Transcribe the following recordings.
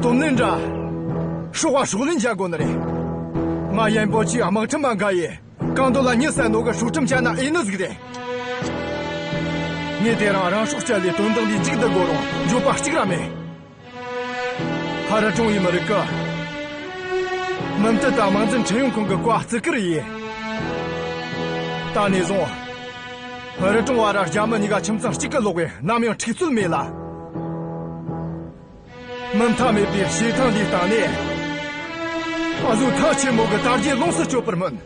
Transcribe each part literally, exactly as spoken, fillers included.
དོན་ལེན་འདྲ། སྲོག་བ་སྲོག་ལེན་བྱ་དགོས་ནི་རེད། ང་ཡན་པོ་ཆེའི་དམག་ཁྲིམས་མ་འགལ་ཡེ། གང་འདོད་ལ་མྱི་བསད་ནོ་གི་སྲོག་ཁྲིམས་བཅད་ན་ཨེ་ནི་ཟིག་རེད། ངས་དེ་རིང་རང་སྲོག་བཅད་ལས་དོན་དག་འདི་མཇུག་བསྡུ་དགོས་རུང་འགྱོད་པ་གཅིག་ར་མེད། ཧ་ར་ཀྲུང་ཡི་མི་རིགས་ཀྱིས་མུ་མཐུད་དུ་དམག་འཛིན་ཁྲིན་ཡུང་ཁོང་གི་བཀའ་བརྩི་བཀུར་ཡེ། ད་ནས་བཟུང་ཧ་ར་ཀྲུང་བ་ར་རྒྱ་མི་གཉིས་ཀ་ཁྱིམ་ཚང་གཅིག་གི་ལོག་པས་ནམ་ཡང་འཁྲུག་རྩོད་མེད་ལ། མུ་མཐའ་མེད་པའི་བྱེ་ཐང་འདིའི་སྟེང་ནས་ཨ་ཟུག་ཐང་ཆེན་མོ་གི་དར་རྒྱས་ལོངས་སུ་སྤྱོད་པར་སྨོན།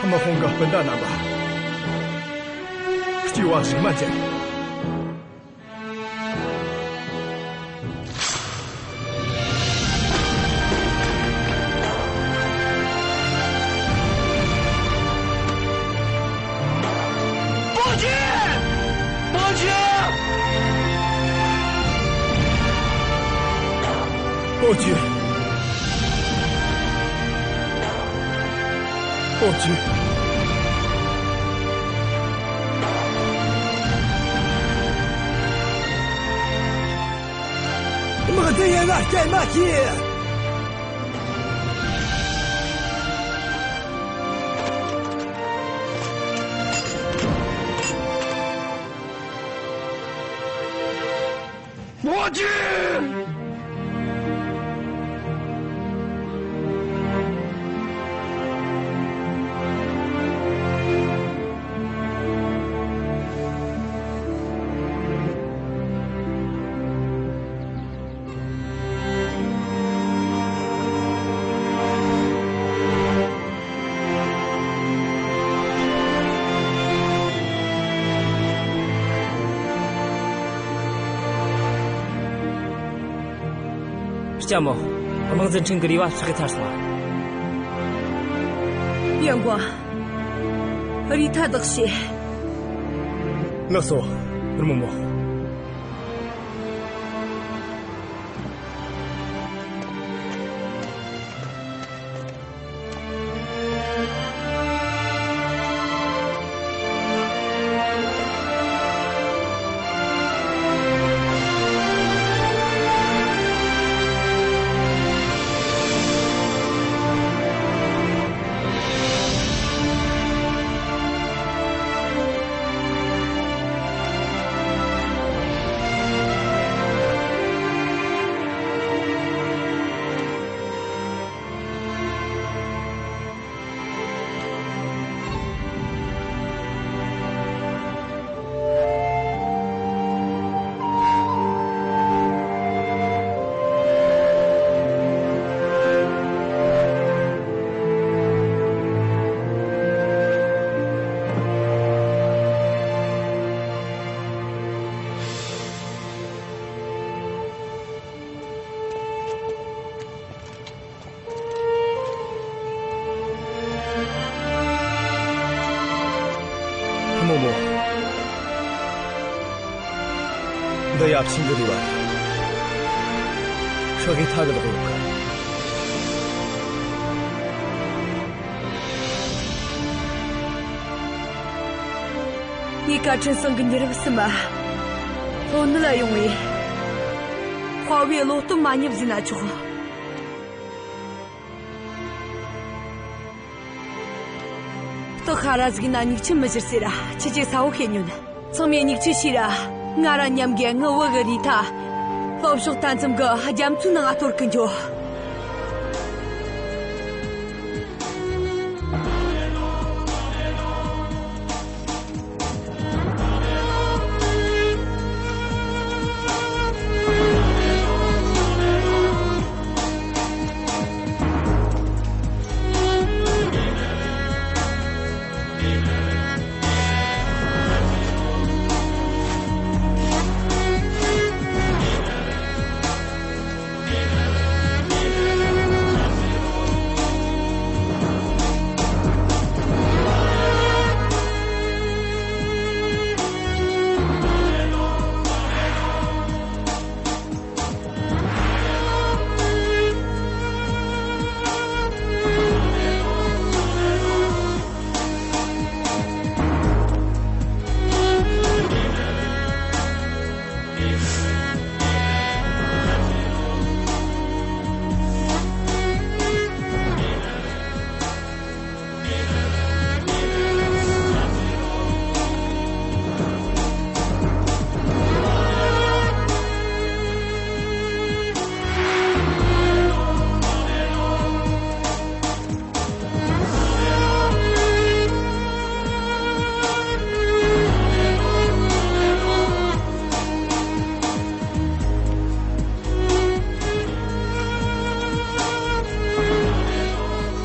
དམག་དཔུང་གི་སྤུན་ཟླ་རྣམ་པ། སྐྱེ་བ་གཞུག་མ་ཅན། 暴君！暴君！暴君！暴君！དམག་འཛིན་ཡན་ལ་སྐྱེལ་མ་བྱེད། 我去。ལྕམ་མོ། དམག་འཛིན་ཁྲིན་གྱི་རུས་པ་ཕྱག་གིས་ཚར་སོང་ང་། ཡོན་ཀོང་། རུས་ཐལ་བདག་བྱོས། ལགས་སོ། རྨོ་མོ། རྨོ་མོ། འདི་ཡབ་ཆེན་གྱི་རུས་པ་རེད། ཕྱག་གིས་ཐལ་གི་ལོག་ཡོད་གི། ངས་བཀའ་དྲིན་བསང་གི་མྱི་རབས་གསུམ་མ་ལྷོ་ནུབ་ལ་ཡོང་བའི་དཔའ་བོའི་བློ་སྟོབས་མ་ཉམས་ཟིན་ན་ཆོག། སྟག་ཤ་ར་ཟིག་ན་མྱིག་ཆུ་མི་བཞུར་ཟེར་ར་ཁྱེད་ཀྱིས་གསལ་བོ་བཤད་ཉོན། ཚང་མས་མྱིག་ཆུ་ཕྱིས་ར་ང་ར་མཉམ་གི་ངའི་བུ་གི་རུས་ཐལ་ལྷོ་ཕྱོགས་མཐའ་མཚམས་གི་རྒྱ་མཚོའི་ནང་ང་གཏོར་གི་འགྱོ།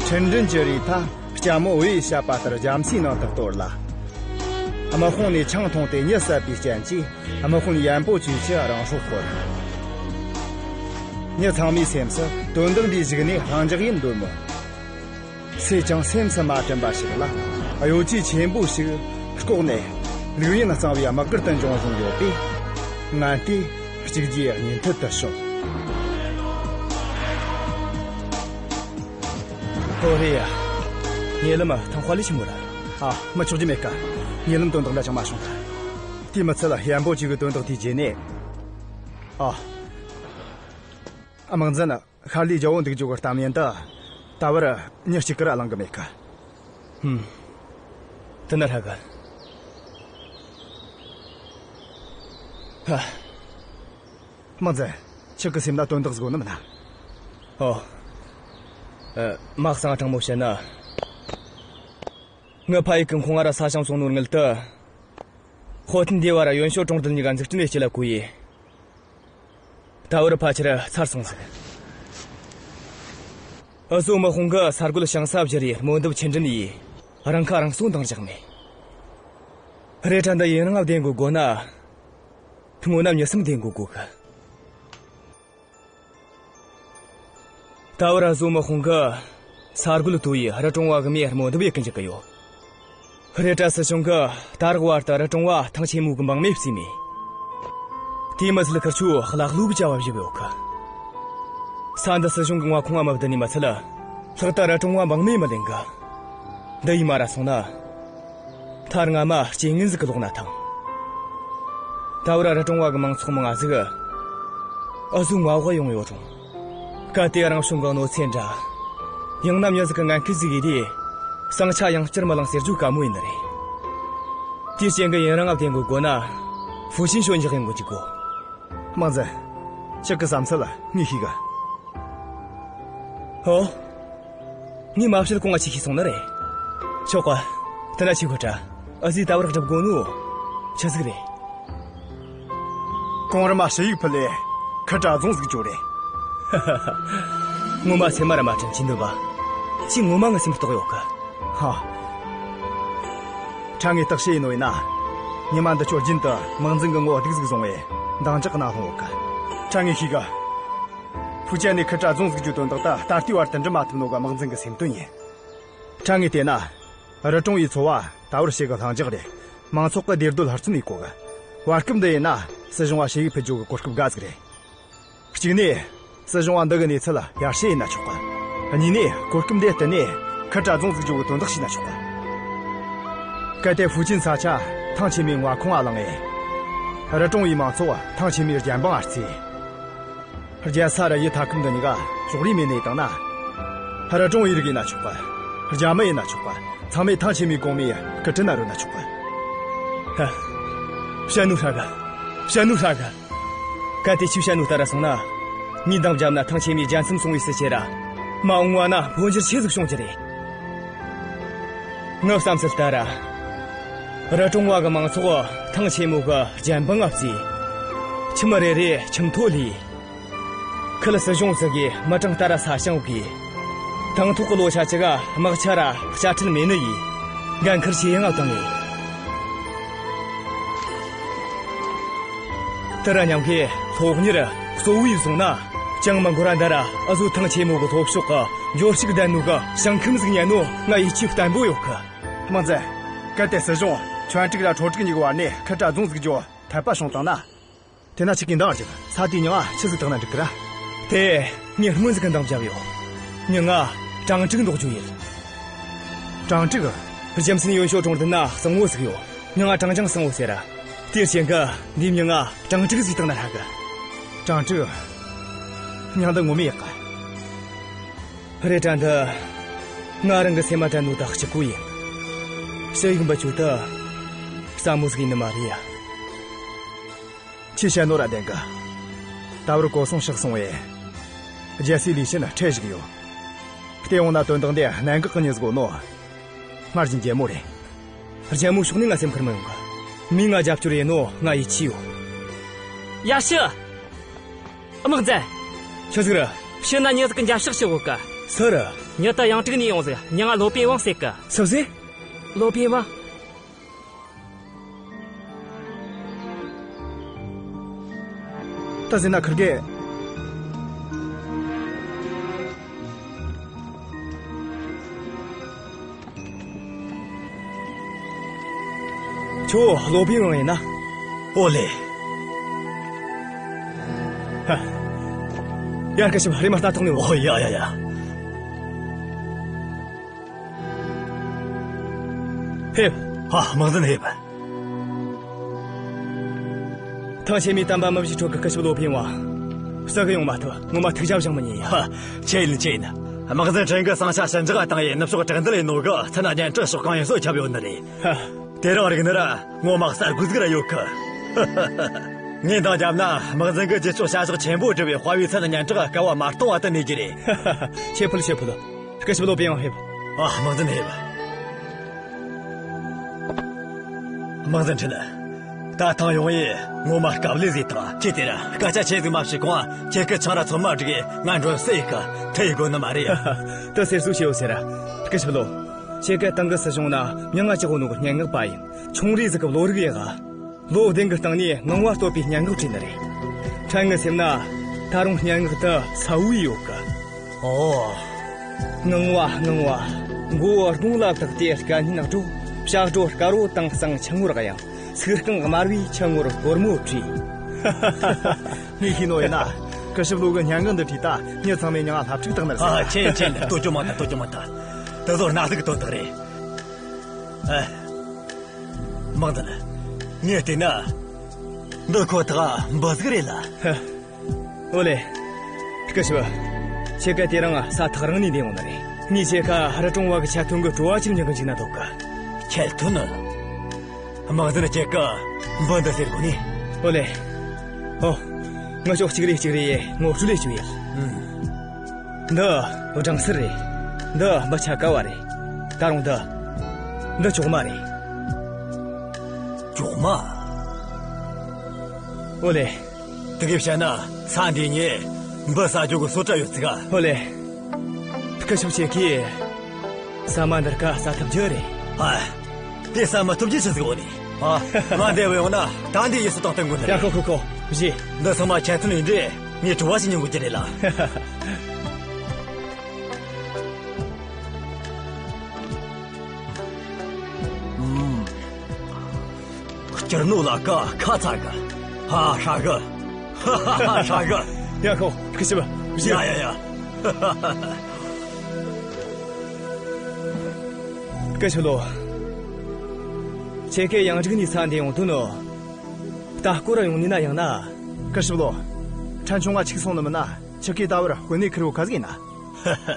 ཁྲིན་ཀྲིན་གྱི་རུས་ཐལ་ལྕམ་མོ་བུ་ཡིས་བཤད་པ་ལྟར་རྒྱ་མཚོའི་ནང་དུ་གཏོར་ལ། དམག་དཔུང་ནས་ཆང་འཐུང་སྟེ་མྱི་བསད་པའི་རྐྱེན་གྱིས་དམག་དཔོན་ཡན་པོ་ཅུས་ཀྱི་རང་སྲོག་ཤོར། མྱི་ཚང་མའི་སེམས་སུ་དོན་དག་འདིའི་གཞུག་ནས་ལྷིང་འཇགས་ཡིན་འདོད་མོད། སུས་ཀྱང་སེམས་སུ་མ་དྲན་པ་ཞིག་ལ་གཡོ་ཇུས་ཆེན་པོ་ཞིག་ལྐོག་ནས་ལིའུ་ཡིན་གཙང་བོའི་དམག་སྒར་དུ་འབྱུང་བཞིན་ཡོད་པས། ངན་ལྟས་གཅིག་རྗེས་གཉིས་མཐུད་དུ་བྱུང་། ཧོ་རེ་ཡ། ཉེ་ལམ་ཐང་ཧྭ་ལི་ཆི་མོ་ར། ཨ། མི་ཆོག་རྒྱུ་མེད་ཀ། ཉེ་ལམ་དོན་དག་འདྲ་ཅང་མ་བྱུང་ཐལ། དེ་མི་ཚད་ཡན་པོ་ཅུས་གི་དོན་དག་དེའི་རྗེས་ནས། ཨ། དམག་འཛིན། ཤར་ལྷོའི་རྒྱལ་པོ་འདུག་རྒྱུ་གི་གཏམ་ཡིན་ད། ད་བར་མྱི་གཅིག་གིས་ར་གླེང་གི་མེད་ཀ། ཧུམ། དེ་ན་ཧྲ་གི། ཧ། དམག་འཛིན། ཁྱེད་ཀྱི་སེམས་ན་དོན་དག་ཟིག་ཡོད་ནི་མིན་ན། ཨོ། ཨ། མ་གསང་དྲང་མོ་བཤད་ན། ངི་ཕ་ཡུལ་གི་ཁང་བ་ར་ས་ཞིང་བཙོངས་ནོའི་དངུལ་དེ། ཧོ་ཐིན་སྡེ་བ་ར་ཡོན་ཤོ་གྲོང་རྡལ་གཉིས་ཀ་འཛུགས་སྐྲུན་ལས་སྤྱད་ལ་བཀོལ་ཡེ། ད་བར་ཕལ་ཆེར་ཚར་སོང་ཟིག། འུ་ཟོ་དམག་དཔུང་གིས་ས་རྒོད་ཞིང་ས་བསྒྱུར་ཡེ་རྨོ་འདེབས་ཆུ་འདྲེན་ཡེ་རང་ཁ་རང་གསོ་འདང་རྒྱག་ནས། རེད་དྲ་འདི་ཡུན་རིང་བདེ་འགོད་དགོས་ན། སྔོན་ན་མྱི་སེམས་བདེ་འགོད་དགོས་གི། ད་བར་འུ་ཟོ་དམག་དཔུང་གིས་ས་རྒོད་བཏོལ་ཡེ་རི་གྲོང་བ་གི་མྱི་རྨོ་འདེབས་ཡེ་གི་འཇུག་གི་ཡོད། རེད་དྲ་སྲིད་གཞུང་གིས་ད་རག་བར་དུ་རི་གྲོང་བ་ཐང་ཆེན་མོ་གི་འབངས་མི་བརྩིས་མེད། དེ་མི་ཚད་ཁིར་ཆོ་ལག་ལུ་གི་བྱ་བ་བཞིན་ཡོད་གི། ས་འདི་སྲིད་གཞུང་གི་མངའ་ཁོངས་ང་མི་བསྡུ་ནི་མ་ཚད། ལྷག་ཏུ་རི་གྲོང་བ་འབངས་མི་མི་ལེན་གི། འདི་ཡི་མ་ར་སོང་ན། མཐའ་རྔ་མ་རྐྱེན་ངན་ཟིག་གི་ལོག་ན་ཐང་། ད་བར་རི་གྲོང་བ་གི་མང་ཚོགས་མང་ང་ཟིག་འུ་ཟོ་མངའ་འོག་ཡོང་ཡོད་རུང་། གལ་ཏེ་རང་བྱུང་གི་གནོད་འཚེ་འདྲ། ཡང་ན་མྱི་ཟིག་གི་ངན་སྐུལ་ཟིག་ཡིན་དུས། ཟིང་ཆ་ཡང་བསྐྱར་མི་ལངས་ཟེར་རྒྱུ་དཀའ་མོ་ཡིན་ནི་རེད། དེའི་རྐྱེན་གིས་ཡུན་རིང་ང་བདེ་འགོད་དགོས་ན། ཧྥུ་ཅན་ཞོན་འཇགས་ཡེ་འགོ་འཇུག་དགོས། དམག་འཛིན། ཁྱེད་ཀྱི་བསམ་ཚུལ་ངས་ཤེས་གི། ཨོ། ངས་མ་བཤད་གོང་ང་ཆི་ཤེས་སོང་ནི་རེད། ཆོག་གི། དེ་ན་ཆི་གོ་དྲ། འུ་ཟོས་ད་བར་སྒྲུབ་དགོས་ནོ། ཆི་ཟིག་རེད། གོང་རིམ་མ་ཞུ་ཡིག་ཕུལ་ལེ། ཁུལ་ར་རྫོང་འཛུགས་རྒྱུ་རེད། ཧ་ཧ་ཧ། ངོ་མ་སེམས་མ་ར་མ་དྲན་གྱིན་འདུག་པ། ཁྱོས་ངོ་མ་ངའི་སེམས་རྟོགས་ཡོད་གི། ཧ། ཕྲན་ངས་བརྟག་དཔྱད་ཡེ་ནོ་ཡིན་ན། ཉི་མ་འདི་ཆོ་རྒྱུན་དུ་དམག་འཛིན་གི་ངོ་སྡུག་ཟིག་བཟུང་བས་འདང་རྒྱག་གི་ནང་ལྷུང་ཡོད་གི། ཕྲན་ངས་ཤེས་གི། ཧྥུ་ཅན་ནས་ཁུལ་ར་རྫོང་འཛུགས་རྒྱུའི་དོན་དག་ད་ད་ལྟའི་བར་དུ་འགྲུབ་མ་ཐུབ་ནོ་གི་དམག་འཛིན་གི་སེམས་དོན་ཡིན། ཕྲན་ངས་བལྟས་ན། རི་གྲོང་བའི་འཚོ་བ་ད་བར་ཞེ་གི་ལྷིང་འཇགས་རེད། མང་ཚོགས་ཀྱི་བདེ་སྡོད་ཧུར་བརྩོན་ཡེ་གོ་གི། བར་སྐབས་འདི་ཡིན་ན་སྲིད་གཞུང་བ་ཞུ་ཡིག་ཕུལ་རྒྱུ་གི་གོ་སྐབས་དགའ་ཟིག་རེད། གཅིག་ནས། སྲིད་གཞུང་བ་འདི་གི་གནས་ཚུལ་ཡར་ཞུ་ཡེ་ན་ཆོག་གི། གཉིས་ནས་གོ་སྐབས་འདི་བསྟུན་ནས་ཁུལ་ར་རྫོང་འཛུགས་རྒྱུ་གི་དོན་དག་ཞུས་ན་ཆོག་གི། གལ་ཏེ་ཧྥུ་ཅན་ས་ཆ་ཐང་ཆེན་མོའི་མངའ་ཁོངས་ང་བླངས་ཡེ། རི་གྲོང་བའི་མང་ཚོགས་ཐང་ཆེན་མོའི་རྒྱལ་འབངས་ང་བརྩིས། རྒྱལ་ས་ར་ཡུལ་མཐའ་ཁུལ་འདི་གཉིས་ཀ་ཕྱོགས་རིས་མེད་ནས་བཏང་ན། རི་གྲོང་བའི་རིགས་ཡིན་ན་ཆོག་གི། རྒྱ་མི་ཡིན་ན་ཆོག་གི། ཚང་མས་ཐང་ཆེན་མོའི་གོང་མའི་སྐུ་དྲིན་ན་རོལ་ན་ཆོག་གི། ཧ། བཤད་ནོ་ཧྲ་གི། བཤད་ནོ་ཧྲ་གི། གལ་ཏེ་ཁྱོས་བཤད་ནོ་ལྟར་སོང་ན། ངས་འདང་བརྒྱབ་ན་ཐང་ཆེན་མོའི་རྒྱལ་མཚམས་སྲུང་བའི་སྲིད་ཆས་ར། མ་འོངས་པ་ན་འཕོ་འགྱུར་ཆེ་ཟིག་བྱུང་རྒྱུ་རེད། ངའི་བསམ་ཚུལ་ལྟར། རི་གྲོང་བ་གི་མང་ཚོགས་ཐང་ཆེན་མོ་གི་རྒྱལ་འབངས་ང་བརྩིས། ཁྱིམ་རེ་རེ་ཁྱིམ་ཐོ་ལས། ཁུལ་སྲིད་གཞུང་ཟིག་གིས་མི་གྲངས་ལྟར་ས་ཞིང་བགོས། དང་ཐོག་གི་ལོ་ཆ་གཅིག་ག་དམག་ཆ་ར་དཔྱ་ཁྲལ་མེད་ནི་ཡིས། འགན་ཁུར་ཆེ་ཡང་བཏང་ངེས། དེ་ར་མཉམ་གི་སློབ་གཉེར་གཙོ་བོ་བཟུང་ན། ཅང་མི་འགོར་ར་འདི་ར་འུ་ཟོ་ཐང་ཆེན་མོ་གི་ལྷོ་ཕྱོགས་གི་འབྱོར་ཕྱུག་ལྡན་ནོ་གི་ཞིང་ཁམས་ཟིག་ཉན་ནོ་ང་ཡིད་ཆེས་བརྟན་པོ་ཡོད་གི། དམག་འཛིན། གལ་ཏེ་སྲིད་གཞུང་ཆོན་ཀྲིག་ར་ཁྲོ་ཀྲིག་གཉིས་ཀྱི་བར་ནས་ཁུལ་ར་རྫོང་འཛུགས་རྒྱུ་འཐད་པ་བྱུང་བཏང་ན། དེ་ན་ཁྱེད་ཀྱིས་འདང་རྒྱག་ས་དེའི་མྱིང་ང་ཆི་ཟིག་བཏགས་ན་འགྲིག་གི་ར། དེ་ངས་སྔོན་ཟིག་གི་འདང་བརྒྱབ་ཡོད། མྱིང་ང་ཀྲང་ཀྲིག་འདོགས་རྒྱུ་ཡིན། ཀྲང་ཀྲིག་རྒྱུ་མཚན་ཡོན་ཤོ་གྲོང་རྡལ་ན་གཙང་བོ་ཟིག་ཡོད། མྱིང་ང་ཀྲང་ཅང་གཙང་བོ་ཟེར་ར། དེའི་རྐྱེན་གིས་འདིའི་མྱིང་ང་ཀྲང་ཀྲིག་ཟིག་བཏགས་ན་ཧྲ་གི། ཀྲང་ཀྲིག་མྱིང་འདི་ངོ་མ་ཡག་གི། རེད་དྲ་འདི། ང་རང་གི་སེམས་མ་དྲན་ནོ་དག་གཅིག་པོ་ཡིན། ཞུ་ཡིག་འབུལ་རྒྱུ་དེ་སླ་མོ་ཟིག་ཡིན་ནི་མ་རེད་ཡ། ཁྱོས་བཤད་ནོ་ར་བདེན་གི། ད་བར་གོ་སོང་ཤག་སོང་བས། རྒྱལ་སྲས་ལི་ཤིན་ཁྲལ་ཞིག་ཡོད། བལྟས་འོང་ན་དོན་དག་འདི་གནད་འགག་གི་མྱི་ཟིག་ཡོད་ནོ། སྔར་བཞིན་རྒྱལ་མོ་རེད། རྒྱལ་མོ་ཕྱོགས་ནས་ང་སེམས་ཁུར་མི་ཡོང་གི། མོས་ང་རྒྱབ་སྐྱོར་ཡེ་ནོ་ང་ཡིད་ཆེས་ཡོད། ཡ་ཤི། དམག་འཛིན། ཆི་ཟིག་རེད། ཕྱི་ན་མྱི་ཟིག་གིས་འཇབ་ཤག་བྱེད་གོ་གི། སུ་རེད། མྱི་ད་ཡང་ཀྲིག་ནས་ཡོང་ཟིག་མྱིང་ང་ལོ་པིན་ཝང་ཟེར་གི། སུ་ཟེར། ལོ་པིན་ཝང་། ད་ཟེར་ན་ཁིར་གེ། ཁྱོད་ལོ་པིན་ཝང་ཡིན་ན། ཨོ་ལེ། ཧ། ཡར་སྐུ་ཞབས་རེམ་མ་ལྟ་ཐོག་ནས། ཨོ་ཡ་ཡ་ཡ། ཕེབས། ཨ། དམག་འཛིན་ཕེབས། ཐང་ཆེན་མོའི་དམ་པ་མི་བཞིའི་ཁྲོད་ཀྱི་སྐུ་ཞབས་ལོ་པིན་ཝང་། བསུ་གི་ཡོང་མ་ཐུབ། ངོ་མ་ཐུགས་རྒྱལ་བཞེངས་མི་ཉན་ཡ། ཧ། ཆི་ཡིན་ཆི་ཡིན། དམག་འཛིན་ཁྲིན་གིས་ཟིང་ཆ་ཞི་འཇགས་བཏང་ཡས་ནུབ་ཕྱོགས་དྲག་འདུལ་ཡིན་ནོ་གི་མཚན་སྙན་གྲགས་ཕྱོགས་གང་ཡིན་སོ་ཁྱབ་ཡོད་ནི་རེད། ཧ། དེ་རིང་རིག་ནི་ར་ངོ་མ་གསར་དགོས་ཟིག་ར་ཡོད་གི། ངས་འདང་བརྒྱབ་ན་དམག་འཛིན་གིས་རྗེས་ཕྱོགས་བྱ་གཞག་ཆེན་པོ་སྒྲུབ་པའི་དཔའ་བོའི་མཚན་སྙན་གྲགས་བསྐལ་བ་མ་སྟོང་བ་དུ་གནས་རྒྱུ་རེད། ཆེ་ཕུལ་ཆེ་ཕུལ། སྐུ་ཞབས་ལོ་པིན་ཝང་ཕེབས། ཨ། དམག་འཛིན་ཕེབས། དམག་འཛིན་ཁྲིན། ད་ཐེངས་ཡོང་ཡས་ངོ་མ་དཀའ་ལས་ཟིག་བཏང་། ཁྱེད་དེ་ར་སྐད་ཆ་ཆེ་ཟིག་མ་བྱེད་གོང་། ཁྱེད་ཀྱིས་ཆང་ར་ཚོད་མ་སྒྲིག་གི་ང་མགྲོན་བསུ་ཡེ་གི། དེ་ཡེ་དགོས་ནི་མ་རེད། དེ་ཟེར་སུས་བཤད་ཡོད་ཟེར། སྐུ་ཞབས་ལོ། ཁྱེད་ཀ་ཏང་གི་སྲིད་གཞུང་ན་མྱིང་ང་ཅི་ཧོ་ནོ་གི་སྙན་ངག་པ་ཡིན། ཆུང་རིས་ཟིག་གི་བློ་རིག་ཡག་ག། ལོ་བདུན་གི་སྟེང་ནས་ངང་བ་བསྟོད་པའི་སྙན་ངག་བྲིས་ནི་རེད། ཕྲན་ངའི་སེམས་ན་ད་རུང་སྙན་ངག་དེ་གསལ་བོ་ཡོད་གི། ཨོ། ངང་བ་ངང་བ། མགོ་བོ་དགུང་ལ་བཏེགས་ཏེ་སྐད་སྙན་སྒྲོག། བྱ་སྒྲོ་དཀར་བོ་དྭངས་གཙང་ཆུ་ངོར་གཡེང་། སུག་རྐང་དམར་བོས་ཆུ་ངོར་སྒོར་མོ་བྲིས། ངས་ཤེས་ནོ་ཡིན་ན། སྐུ་ཞབས་ལོ་གི་སྙན་ངག་འདི་བྲིས་ད་མྱི་ཚང་མས་མྱིང་ང་ལྷ་ཕྲུག་བཏགས་ནི་རེད་ཟེར། ཨ། ཆི་ཡིན་ཆི་ཡིན། བསྟོད་རྒྱོ་མ་ད། བསྟོད་རྒྱོ་མ་ད། དེ་ཚོ་གནའ་ཟིག་གི་དོན་དག་རེད། ཨ། དམག་འཛིན། ངས་བལྟས་ན། འདི་ཁོ་ཐག་འབུ་ཟིག་རེད་ལ། ཧ། ཨོ་ལེ། སྐུ་ཞབས། ཁྱེད་ཀ་དེ་རིང་ས་ཐག་རིང་ནས་འདིར་ཡོང་ནི་རེད། ངས་ཁྱེད་ཀ་རི་གྲོང་བ་གི་ཁྱད་ཐོན་གི་བྲོ་བ་ཅིག་མྱོང་གི་འཇུག་ན་འདོད་གི། ཁྱད་ཐོན་ནི། དམག་འཛིན། ཁྱེད་ཀ་འབུ་འདི་ཟེར་གོ་ནི། ཨོ་ལེ། ཨོ། ངས་ཕྱོགས་གཅིག་རེ་གཅིག་རེ་ངོ་སྤྲོད་ལས་བཅུག་ཡིན། ཨུམ། འདི་སྦྲང་སེར་རེད། འདི་འབུ་ཆ་ཀ་བ་རེད། ད་རུང་འདི། འདི་ཅོག་མ་རེད། ཅོག་མ། ཨོ་ལེ། དེ་གི་བཤད་ན་ས་འདི་ཉིད་འབུ་ཟ་རྒྱུ་གི་སྲོལ་ར་ཡོད་ཟིག་ག། ཨོ་ལེ། སྐུ་ཞབས་ཁྱེད་ཀྱིས་ཟ་མ་འདི་རིགས་ཟ་ཐུབ་རྒྱུ་རེད། ཨ། དེ་ཟ་མི་ཐུབ་རྒྱུ་ཆི་ཟིག་ཡོད་ནི། ཨ། ང་འདི་བས་ཡོང་ན་ད་འདི་ཡིད་སུ་བཏང་བཏང་དགོས་ནི་ཡ། རེད། ཁོ་ཁོ་ཁོ། བཞེས། འདི་ཚང་མ་ཁྱད་ཐོན་ཡིན་དུས་ངས་བྲོ་བ་ཞིག་མྱོང་དགོས་རྒྱུ་རེད་ལ། ཨུམ། སྐྱུར་ནོ་ལ་ཀ་ཁ་ཚ་གི། ཧ་ཧ་ཧྲ་གི། ཧ་ཧ་ཧ་ཧྲ་གི། ཡ་ཧོ། སྐུ་ཞབས། ཡ་ཡ་ཡ། སྐུ་ཞབས་ལོ། ཁྱེད་ཀ་ཡང་ཀྲིག་ནས་ས་འདིར་ཡོང་དོན་ནི། ལྟ་སྐོར་ར་ཡོང་ནི་ན་ཡང་ན། སྐུ་ཞབས་ལོ། ཕྲན་ཆུང་ང་འཆུག་སོང་ནི་མིན་ན། ཁྱེད་ཀྱིས་ད་བར་དཔོན་གནས་ཁུར་བོ་ག་ཟིག་ཡིན་ན། ཧ་ཧ།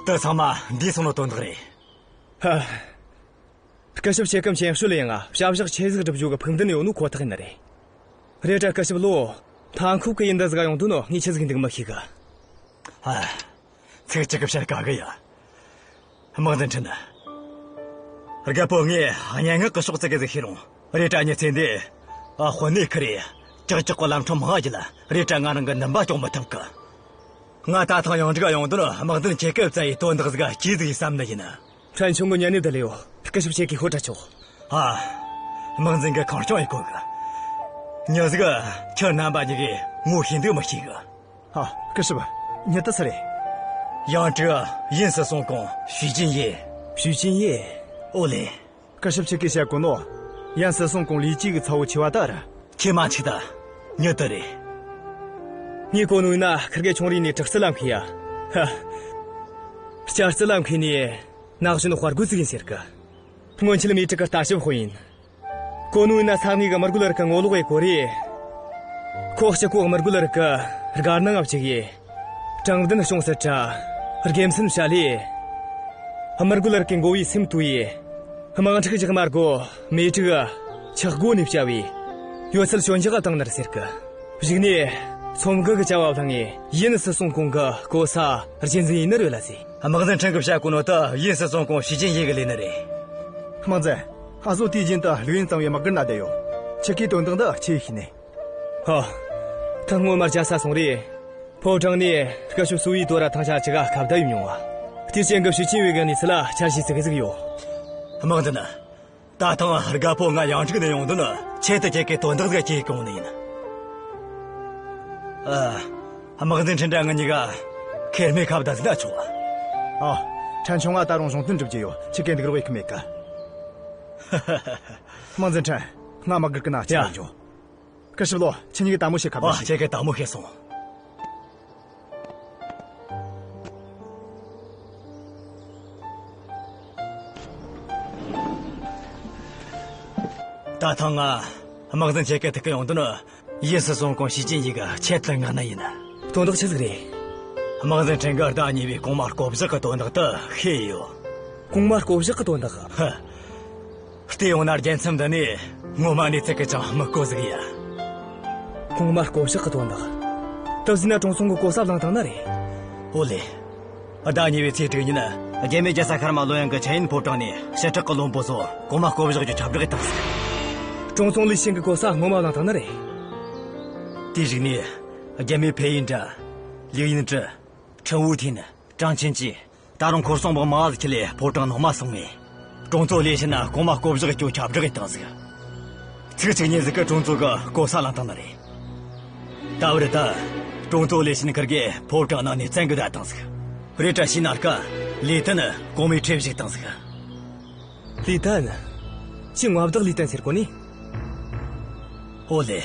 དེ་ཚང་མ་འདས་སོང་ནོ་དོན་དག་རེད། ཧ། སྐུ་ཞབས་ཁྱེད་ཀ་མཁྱེན་དཔྱོད་ཡངས་ང་བྱ་བཞག་ཆེ་ཟིག་སྒྲུབ་རྒྱུ་གི་ཕུགས་འདུན་ཡོད་ནོ་ཁོ་ཐག་ཡིན་ནི་རེད། རེད་དྲ་སྐུ་ཞབས་ལོ། མཐའ་འཁོབ་གི་ཡུལ་འདི་ཟིག་ཡོང་དོན་ནི་ངས་ཆི་ཟིག་འདུག་མི་ཤེས་གི། ཨ། ཚིག་གཅིག་གིས་བཤད་དཀའ་གི་ཡ། དམག་འཛིན་ཁྲིན། རྒད་པོ་ངས་སྙན་ངག་གི་ཕྱོགས་ཙི་གེ་ཟིག་ཤེས་རུང་། རེད་དྲ་མྱི་ཚེ་འདི། ཨ། དཔོན་གནས་ཁུར་རེ། ཀྱག་ཀྱོག་གི་ལམ་འཕྲང་མང་བརྒྱུད། རེད་དྲ་ང་རང་གི་འདུན་པ་སྐྱོང་མི་ཐུབ་གི། ང་ད་ཐེངས་ཡང་ཀྲིག་ཡོང་དོན་དམག་འཛིན་ཁྱེད་ཀ་བཙལ་ཡས་དོན་དག་ཟིག་ག་ཅི་ཟིག་ཡིན་བསམ་ནི་ཡིན། ཕྲན་ཆུང་གི་ཉན་ནས་བསྡད་ལེ་ཡོད། སྐུ་ཞབས་ཁྱེད་ཀྱིས་ཤོད་དྲ་ཆོག། ཨ། དམག་འཛིན་གྱིས་ཁེངས་སྐྱུང་ཡེ་གོ་གི། མྱི་ཟིག་ཁྱེད་རྣམ་པ་གཉིས་ཀས་ངོ་ཤེས་འདུག་མི་ཤེས་གི། ཨ། སྐུ་ཞབས། མྱི་དེ་སུ་རེད། ཡང་ཀྲིག་ཡིན་སྲིད་སྲུང་གོང་ཞུས་ཅིན་ཡེ། ཞུས་ཅིན་ཡེ། ཨོ་ལེ། སྐུ་ཞབས་ཁྱེད་ཀྱིས་བཤད་གོ་ནོ། ཡིན་སྲིད་སྲུང་གོང་ལི་ཅི་གི་ཚ་བོ་ཆེ་བ་དེ་རེད། ཁྱེད་མ་འཆུག་ད། མྱི་དེ་རེད། ངས་གོ་ནོ་ཡིན་ན་ཁིར་གེ་ཆུང་རིས་ནས་དྲག་རྩལ་ལ་མཁས་ཡ། ཧ། སྐྱ་རྩལ་ལ་མཁས་ནས་ན་གཞོན་དཔའ་རྒོད་ཟིག་ཡིན་ཟེར་གི། སྔོན་ཆད་མེ་ཀྲིག་གི་ལྟ་ཞིབ་དཔོན་ཡིན། གོ་ནོ་ཡིན་ན་ས་ངོས་གི་མི་རྒོད་རིགས་གི་ངོ་ལོག་ཡེ་གོ་རེ། ཁོ་གཅིག་པོ་མི་རྒོད་རིགས་གི་སྒར་ནང་ང་བཅུག་ཡེ། དྲང་བདེན་སྐྱོང་སྲིད་དྲ། དགེ་མཚན་བྱ་ལེ། མི་རྒོད་རིགས་གི་མགོ་བོའི་སེམས་བཏུལ་ཡེ། དམག་འཁྲུག་རྒྱག་མ་དགོ། མེ་ཀྲིག་ཆག་སྒོ་ནས་བསྐྱབས་བས། ཡོད་ཚད་ཞོད་འཇགས་བཏང་ནི་རེད་ཟེར་གི། གཞུག་ནས་ཚོམ་གི་གི་བྱ་བ་བླངས་ངས་ཡིན་སྲིད་སྲུང་གོང་གི་གོ་ས་རྒྱུན་འཛིན་ཡེ་ནི་རེད་ལ་ཟེར། དམག་འཛིན་ཁྲིན་གིས་བཤད་གོ་ནོ་དེ་ཡིན་སྲིད་སྲུང་གོང་ཞུས་ཅིན་ཡེ་གིས་ལས་ནི་རེད། དམག་འཛིན། ཨ་ཟོ་དུས་རྒྱུན་དུ་ལིའུ་ཡིན་གཙང་བོའི་དམག་སྒར་ན་བསྡད་ཡོད། ཁྱེད་ཀྱིས་དོན་དག་འདི་ཆི་ཡེ་ཤེས་ནས། ཧོ། ཐེངས་སྔོན་མ་རྒྱལ་ས་སོང་རེ། ཕོ་བྲང་ནས་སྐུ་ཞབས་སུའུ་ཡི་དོ་ར་ཐང་ཆ་ཅིག་ག་ཁ་བརྡ་ཡེ་མྱོང་བ། དེ་ཅན་གྱི་ཞུས་ཅིན་ཝེ་གི་གནས་ཚུལ་ལ་འཆར་གཞི་ཟིག་ཟིག་ཡོད། དམག་འཛིན། ད་ཐེངས་རྒད་པོ་ང་ཡང་ཀྲིག་ནས་ཡོང་དོན་ཆེད་དུ་ཁྱེད་ཀྱི་དོན་དག་ཟིག་གཅིག་གོང་ནས་ཡིན། ཨ། དམག་འཛིན་ཁྲིན་དྲ་ང་གཉིས་ཀ་ཁེར་མོས་ཁ་བརྡ་ཟིག་ན་ཆོག། ཨ། ཕྲན་ཆུང་ང་ད་རུང་གཞུང་དོན་སྒྲུབ་རྒྱུ་ཡོད། ཁྱེད་ཀྱི་འདུག་རོགས་ཡེད་ཁུ་མེད་ཀ། དམག་འཛིན་ཁྲིན། ང་དམག་སྒར་གི་ན་ཡ། ཆ་འཇོག། སྐུ་ཞབས་ལོ། ཁྱེད་གཉིས་ཀྱིས་དལ་མོ་བྱེད་ཁ་བརྡ། ཨ། ཁྱེད་ཀྱིས་དལ་མོ་བྱས་སོང་། ད་ཐེངས་ང་དམག་འཛིན་ཁྱེད་ཀྱི་ཐུག་གི་ཡོང་དོན་ཡིན་སྲིད་སོང་གོང་ཞུས་ཅིན་ཡི་གི་ཆེད་དུ་མངགས་ནི་ཡིན། དོན་དག་ཆི་ཟིག་རེད། དམག་འཛིན་ཁྲིན་གིས་ཟླ་གཉིས་པའི་གོང་མ་བསྐོ་བཞག་གི་དོན་དག་དེ་ཤེས་ཡོད། གོང་མ་བསྐོ་བཞག་གི་དོན་དག། ཧ། བལྟས་ཡོང་ན་རྒྱལ་མཚམས་འདི་ནས་ངོ་མ་གནས་ཚུལ་གི་ཅང་མི་གོ་ཟིག་ཡ། གོང་མ་བསྐོ་བཞག་གི་དོན་དག། དེ་ཟེར་ན་ཀྲུང་ཚང་གི་གོ་ས་བླངས་བཏང་ནི་རེད། ཨོ་ལེ། ཟླ་གཉིས་པའི་ཚེས་དྲུག་ཉིན་རྒྱལ་མོས་རྒྱལ་ས་ཤར་མ་ལོ་ཡང་གི་ཆན་ཡིན་ཕོ་བྲང་ནས་ཞི་དྲག་གི་བློན་པོ་ཚོ་གོང་མ་བསྐོ་བཞག་རྒྱུ་ཁྱབ་བསྒྲགས་བཏང་ཟིག། ཀྲུང་ཚང་ལི་ཞིང་གི་གོ་ས་ངོ་མ་བླངས་བཏང་ནི་རེད། དེའི་གཞུག་ནས་རྒྱལ་མོས་ཕེ་ཡིན་དྲ། ལིའུ་ཡིན་ཀྲི། ཁྲིན་ཝུའུ་ཐིན། ཀྲང་ཆིན་ཅི། ད་རུང་འཁོར་སྲུང་དམག་མང་ཟིག་ཁྲིད་ལས་ཕོ་བྲང་ནང་མ་སོང་ངས། ཀྲུང་ཚོ་ལས་བྱེད་ན་གོང་མ་བསྐོ་བཞག་རྒྱུ་ཁྱབ་བསྒྲགས་བཏང་ཟིག། ཚིག་གཅིག་གཉིས་ཟིག་གིས་ཀྲུང་ཚོ་གི་གོ་ས་བླངས་བཏང་ནི་རེད། ད་བར་ད། ཀྲུང་ཚོ་ལས་བྱེད་ཁུར་གིས་ཕོ་བྲང་ནང་ནས་བཙན་གིས་བསྡད་བཏང་ཟིག། རེད་དྲ་ཤི་ན་ཀ། ལི་ཏན་གོང་མའི་ཁྲིར་བཞུགས་བཏང་ཟིག། ལི་ཏན། ཁྱོས་མངའ་བདག་ལི་ཏན་ཟེར་གོ་ནི། ཨོ་ལེ།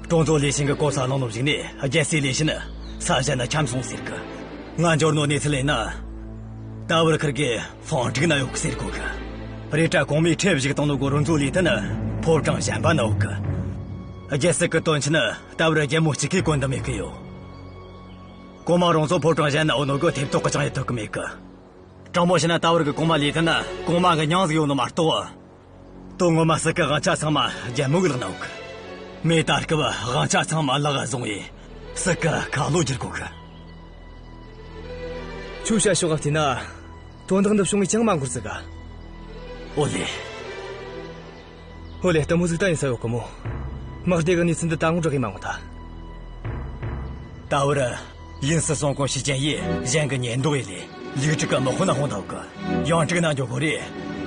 ཀྲུང་ཚོ་ལས་བྱེད་གི་གོ་ས་བླངས་ནོ་གཞུག་ནས་རྒྱལ་སའི་ལས་བྱེད་ས་གཞན་ན་འཁྱམས་སོང་ཟེར་གི། ང་འབྱོར་ནོ་གནས་ཚུལ་ཡིན་ན། ད་བར་ཁུར་གི་ཧྥང་ཀྲིག་ན་ཡོད་གི་ཟེར་གོ་གི། རེད་དྲ་གོང་མའི་ཁྲིར་བཞུགས་བཏང་ནོ་གི་རུ་ཚོ་ལི་ཏན་ཕོ་བྲང་གཞན་པ་ན་ཡོད་གི། རྒྱལ་སྲིད་གི་དོན་ཆེན་ད་བར་རྒྱལ་མོ་གཅིག་གིས་གོ་འདི་མེད་གི་ཡོད། གོང་མ་རང་ཚོ་ཕོ་བྲང་གཞན་ན་ཡོད་ནོ་གི་ཐེབས་ཐོག་གི་ཅང་ཡེ་ཐུབ་གི་མེད་གི། དྲང་མོ་བཤད་ན་ད་བར་གི་གོང་མ་ལི་ཏན་ན་གོང་མ་གི་མྱིང་ཟིག་ཡོད་ནོ་མ་གཏོགས། དོན་ངོ་མ་སྲིད་གི་དབང་ཆ་ཚང་མ་རྒྱལ་མོ་གི་ལག་ན་ཡོད་གི། མོས་ད་སྐབས་དབང་ཆ་ཚང་མ་ལག་བཟུང་བས་སྲིད་གི་ཁ་ལོ་བསྒྱུར་གོ་གི། ཁྱོའི་བཤད་ཕྱོགས་བལྟས་ན་དོན་དག་འདི་བྱུང་ངས་ཅང་མ་འགོར་ཟིག་ག། ཨོ་ལེ། ཨོ་ལེ། ལྟད་མོ་ཟིག་ད་ཡིན་ས་ཡོད་གི་མོ། དམག་སྡེ་གི་གནས་ཚུལ་འདི་ད་ངོ་དྲག་གི་མ་འོང་ད། ད་བར། ཡིན་སྲིད་སོང་གོང་ཞུས་ཅིན་ཡིས་གཞན་གི་ཉེས་འདོགས་ཡེ་ལས། ལིའུ་ཀྲིག་གི་དམག་དཔོན་ན་ཧོང་ཐའོ་གི། ཡང་ཀྲིག་ན་འགྱོ་གོ་རེ།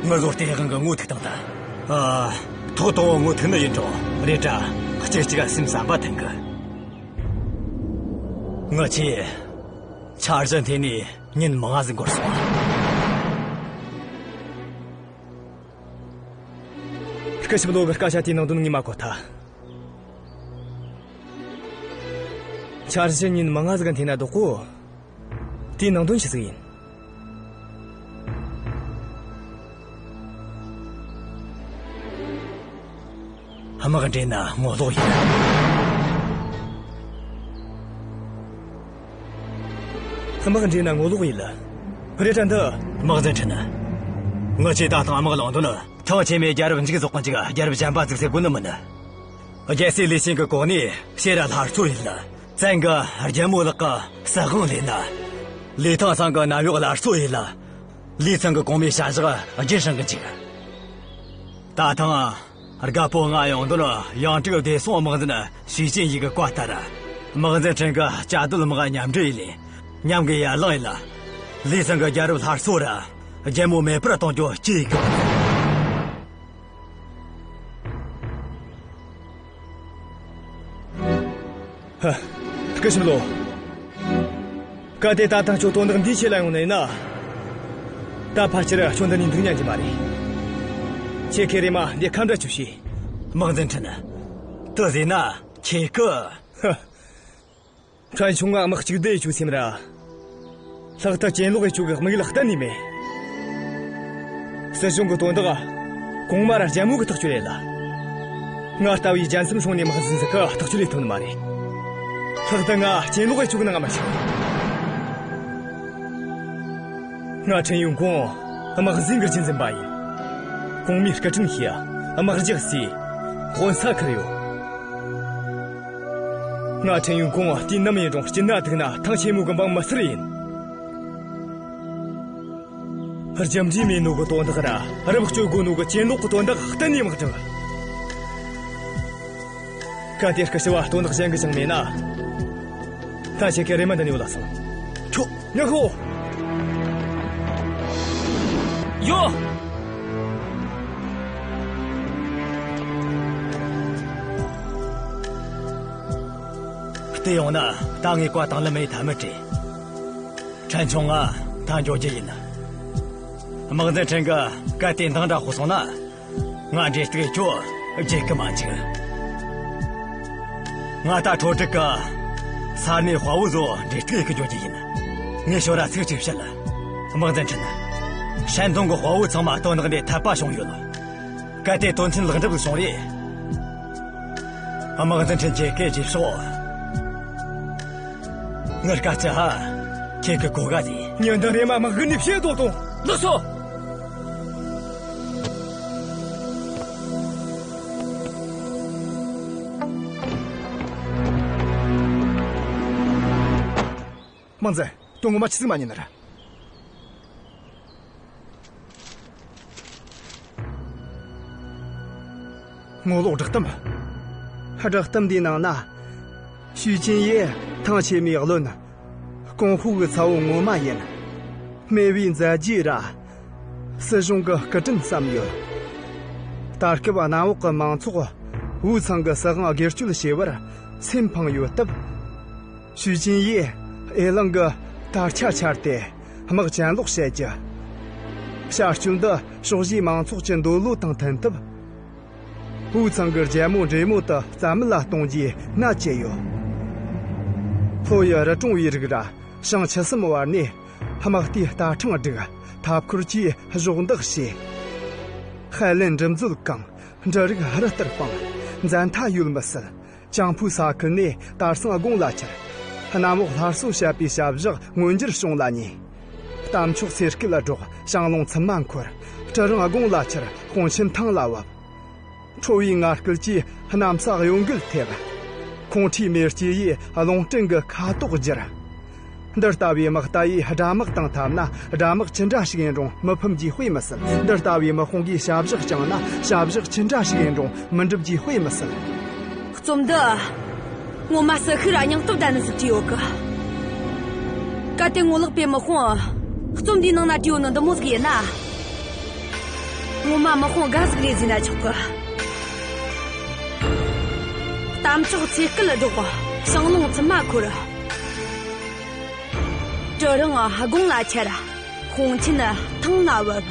ངུ་ཟོ་སྟེས་དབང་གི་ངོ་ཐུག་བཏང་ད། ཨ། ཐོག་དང་བོ་ངོ་ཐུག་ནི་ཡིན་ཀྲོ། རེད་དྲ། གཅིག་གཅིག་ག་སེམས་བསམ་པ་མཐུན་གི། ངི་ཆོས། འཆར་གཞི་འཐེན་ནས་ཉིན་མང་ཟིག་འགོར་སོང་། སྐུ་ཞབས་ལོ་གི་སྐད་ཆ་དེའི་ནང་དོན་ངས་མ་གོ་ཐལ། འཆར་གཞི་ཉིན་མང་ང་ཟིག་འཐེན་ན་ལྡོག་གོ། དེའི་ནང་དོན་ཆི་ཟིག་ཡིན། དམག་འདྲེན་ན་ངོ་ལོག་ཡིན། དམག་འདྲེན་ན་ངོ་ལོག་ཡིན་ལ། རེད་དྲ་འདི། དམག་འཛིན་ཁྲིན། ངི་ཆོས་ད་ཐེངས་དམག་ལངས་དོན་ནི་ཐང་ཆེན་མོའི་རྒྱལ་རབས་མཇུག་རྫོགས་གི་འཇུག་རྒྱལ་རབས་གཞན་པ་བཙུགས་ཟེར་གོ་ནི་མིན། རྒྱལ་སྲས་ལི་ཞིང་གི་གོ་གནས་ཕྱིར་སླར་གསོ་ཡིན་ལ། བཙན་གྱིས་རྒྱལ་མོའི་ལག་གི་སྲིད་དབང་ལེན་ན། ལི་ཐང་ཚང་གི་གནམ་འོག་སླར་གསོ་ཡིན་ལ། ལི་ཚང་གི་གོང་མའི་བྱ་གཞག་རྒྱུན་བསྲིང་གི་འཇུག། ད་ཐེངས་རྒད་པོ་ང་ཡོང་དོན་ཡང་ཀྲིག་བདེ་སྲུང་དམག་འཛིན་ཞུས་ཅིན་ཡི་གི་བཀའ་ལྟར། དམག་འཛིན་ཁྲིན་གིས་བཅའ་སྡོད་དམག་མཉམ་འབྲེལ་ཡས་ལས། མཉམ་གི་ཡར་ལངས་ཡས་ལ། ལི་ཚང་གི་རྒྱལ་རབས་སླར་གསོ་ར། རྒྱལ་མོ་མེད་པར་གཏོང་རྒྱུ་གཅིག་གི། ཧ། སྐུ་ཞབས་ལོ། གལ་ཏེ་ད་ཐེངས་ཁྱོད་དོན་དག་འདིའི་ཆེད་ལ་ཡོང་ནི་ཡིན་ན། ད་ཕལ་ཆེར་ཁྱོད་འདི་ནས་འདུག་ཉན་གྱི་མ་རེད། ཁྱེད་ཀྱིས་རེམ་མ་འདི་ཁ་འབྲལ་རྒྱུ་བྱོས། དམག་འཛིན་ཁྲིན། དེ་ཟེར་ན་ཁྱེད་ཀྱི། ཧ། ཕྲན་ཆུང་ང་དམག་གཅིག་སྡུད་ཡེ་རྒྱུའི་སེམས་ར། ལྷག་ཏུ་གྱེན་ལོག་ཡེ་རྒྱུ་གི་དམིགས་ཡུལ་གཏན་ནས་མེད། སྲིད་གཞུང་གི་དོན་དག་གོང་མ་ར་རྒྱལ་མོ་གིས་ཐག་གཅོད་ཡས་ལ། ང་ལྟ་བུའི་རྒྱལ་མཚམས་སྲུང་ནིའི་དམག་འཛིན་ཟིག་གིས་ཐག་གཅོད་ཡེ་ཐུབ་ནི་མ་རེད། ལྷག་ཏུ་ང་གྱེན་ལོག་ཡེ་རྒྱུ་གི་ནང་ང་མི་ཞུགས། ང་ཁྲིན་ཡུང་ཀུང་དམག་འཛིན་གྱི་རྒྱུན་འཛིན་པ་ཡིན། གོང་མའི་སྐུ་དྲིན་ཞུས། དམག་རྒྱགས་སའི་དཔོན་ས་ཁུར་ཡོད། ང་ཁྲིན་ཡུང་ཀུང་དུས་ནམ་ཡིན་རུང་སྐྱིད་ན་སྡུག་ན་ཐང་ཆེན་མོ་གི་འབངས་མི་སེར་ཡིན། རྒྱུ་འབྲས་མེད་ནོ་གི་དོན་དག་ར་རབས་བཅོལ་དགོས་ནོ་གི་གྱེན་ལོག་གི་དོན་དག་གཏན་ནས་མི་སྒྲུབ། གལ་ཏེ་སྐུ་ཞབས་བ་དོན་དག་གཞན་གི་ཅང་མེད་ན། ད་ཁྱེད་ཀྱིས་རེམ་མ་འདི་ནས་བུད་ལ་སོང་། ཁྱོད། ཉི་ཧོ། ཡོད། བལྟས་ཡོང་ན་ད་ངས་བཀའ་དང་ལེན་མེད་ཐབས་མེད་རེད། ཕྲན་ཆུང་ང་ད་འགྱོ་རྒྱུ་ཡིན། དམག་འཛིན་ཁྲིན་གིས་གལ་ཏེ་འདང་འདྲ་ཁོ་སོང་ན། ང་འབྲེལ་གཏུག་ཁྱོ་བརྗེད་གི་མ་འཇུག། ང་ད་ཁྲོ་ཀྲིག་གི་ས་གནས་དཔའ་བོ་ཚོ་འབྲེལ་གཏུག་གི་འགྱོ་རྒྱུ་ཡིན། ངས་ཞོར་ར་ཚིག་ཅིག་བཤད་ལ། དམག་འཛིན་ཁྲིན། ཧྲན་ཏུང་གི་དཔའ་བོ་ཚང་མ་དོན་དག་འདི་འཐད་པ་བྱུང་ཡོད། གལ་ཏེ་དོན་ཆེན་ལེགས་འགྲུབ་བྱུང་རེད། དམག་འཛིན་ཁྲིན་གྱིས་སྐད་ཅིག་ཤོག། ངར་དཀའ་ཚེ་ཧ། ཁྱེད་ཀྱི་གོ་ག་དེ། ཉི་ཟླ་རེ་མ་དམག་གི་ནི་བཤད་དོ་དང་། ལགས་སོ། དམག་འཛིན། དོན་ངོ་མ་ཆི་ཟིག་མ་ཉན་ནི་ར། ངོ་ལོག་བསྒྲགས་གཏམ། བསྒྲགས་གཏམ་འདིའི་ནང་ན། ཞུས་ཅིན་ཡེ་ཐང་ཆེན་མོའི་བློན། ཀོང་ཧུ་གི་ཚ་བོ་ངོ་མ་ཡིན། སྨེ་བའི་མཛད་རྗེས་ར། སྲིད་གཞུང་གི་སྐུ་དྲིན་བསམ་ཡོད། ད་སྐབས་གནམ་འོག་གི་མང་ཚོགས་ཝུའུ་ཚང་གི་སྲིད་དབང་སྒེར་གཅོད་བྱས་པར་སེམས་ཕངས་ཡོད་སྟབས། ཞུས་ཅིན་ཡེ་ཨེ་གླིང་གི་དར་ཆ་འཕྱར་ཏེ་དམག་གྱེན་ལོག་བྱེད་རྒྱུ། བྱ་སྤྱོད་འདི་ཕྱོགས་བཞིའི་མང་ཚོགས་ཀྱི་འདོད་བློ་དང་མཐུན་སྟབས། ཝུའུ་ཚང་གི་རྒྱལ་མོ་འདྲེ་མོ་དེ་རྩ་མེད་ལ་གཏོང་རྒྱུའི་མནའ་བསྐྱལ་ཡོད། ལྷོ་ཡི་རི་གྲོང་བའི་རིགས་ར་ཞིང་ཆུ་གསུམ་བར་ནས་དམག་རྟའི་རྟ་ཕྲེང་བསྒྲིགས། འཐབ་འཁོར་གྱིས་གཞོགས་འདེགས་བྱས། ཧའེ་ལན་འགྲིམ་འཛུལ་བཀང་། འབྲུ་རིགས་རི་ལྟར་སྤུངས། འཛད་མཐའ་ཡོད་མི་སྲིད། ཅང་ཕུའུ་ས་ཁུལ་ནས་དར་སེང་དགུང་ལ་འཕྱར། གནམ་འོག་སླར་གསོ་བྱེད་པའི་བྱ་བཞག་མངོན་འགྱུར་བྱུང་ལ་ཉེ། རྟ་མཆོག་ཚེ་སྐད་སྒྲོག། ཞང་ལུང་ཚུབ་མ་འཁོར། གྲི་རིང་དགུང་ལ་འཕྱར། དཔུང་ཆེན་ཐང་ལ་བབས། ཁྲོ་བོའི་ངར་སྐད་ཀྱིས་གནམ་ས་གཡོ་འགུལ་ཐེབས། ཁོང་ཁྲོའི་མེ་ལྕེ་ཡིས་རླུང་སྤྲིན་གྱི་ཁ་དོག་བསྒྱུར། འདི་ལྟ་བུའི་དམག་རྟ་ཡིས་དགྲ་དམག་དང་འཐབ་ན། དགྲ་དམག་ཅི་འདྲ་ཞིག་ཡིན་རུང་མི་ཕམ་རྒྱུའི་དཔེ་མི་སྲིད། འདི་ལྟ་བུའི་དམག་དཔུང་གིས་བྱ་བཞག་བསྐྱངས་ན། བྱ་བཞག་ཅི་འདྲ་ཞིག་ཡིན་རུང་མི་འགྲུབ་རྒྱུའི་དཔེ་མི་སྲིད། རྩོམ་འདི་ངོ་མ་སུ་ཤི་ར་སྙིང་སྟོབས་ལྡན་ནི་ཟིག་བྲིས་ཡོད་གི། གལ་ཏེ་ངོ་ལོག་པའི་དམག་དཔུང་རྩོམ་འདིའི་ནང་ན་བྲིས་ཡོད་ནི་འདི་མོ་ཟིག་ཡིན་ན། ངོ་མ་དམག་དཔུང་དགའ་ཟིག་རེད་ཟེར་ན་ཆོག་གི། རྟ་མཆོག་ཚེ་སྐད་སྒྲོག། ཞང་ལུང་ཚུབ་མ་འཁོར། གྲི་རིང་དགུང་ལ་འཕྱར། དཔུང་ཆེན་ཐང་ལ་བབས།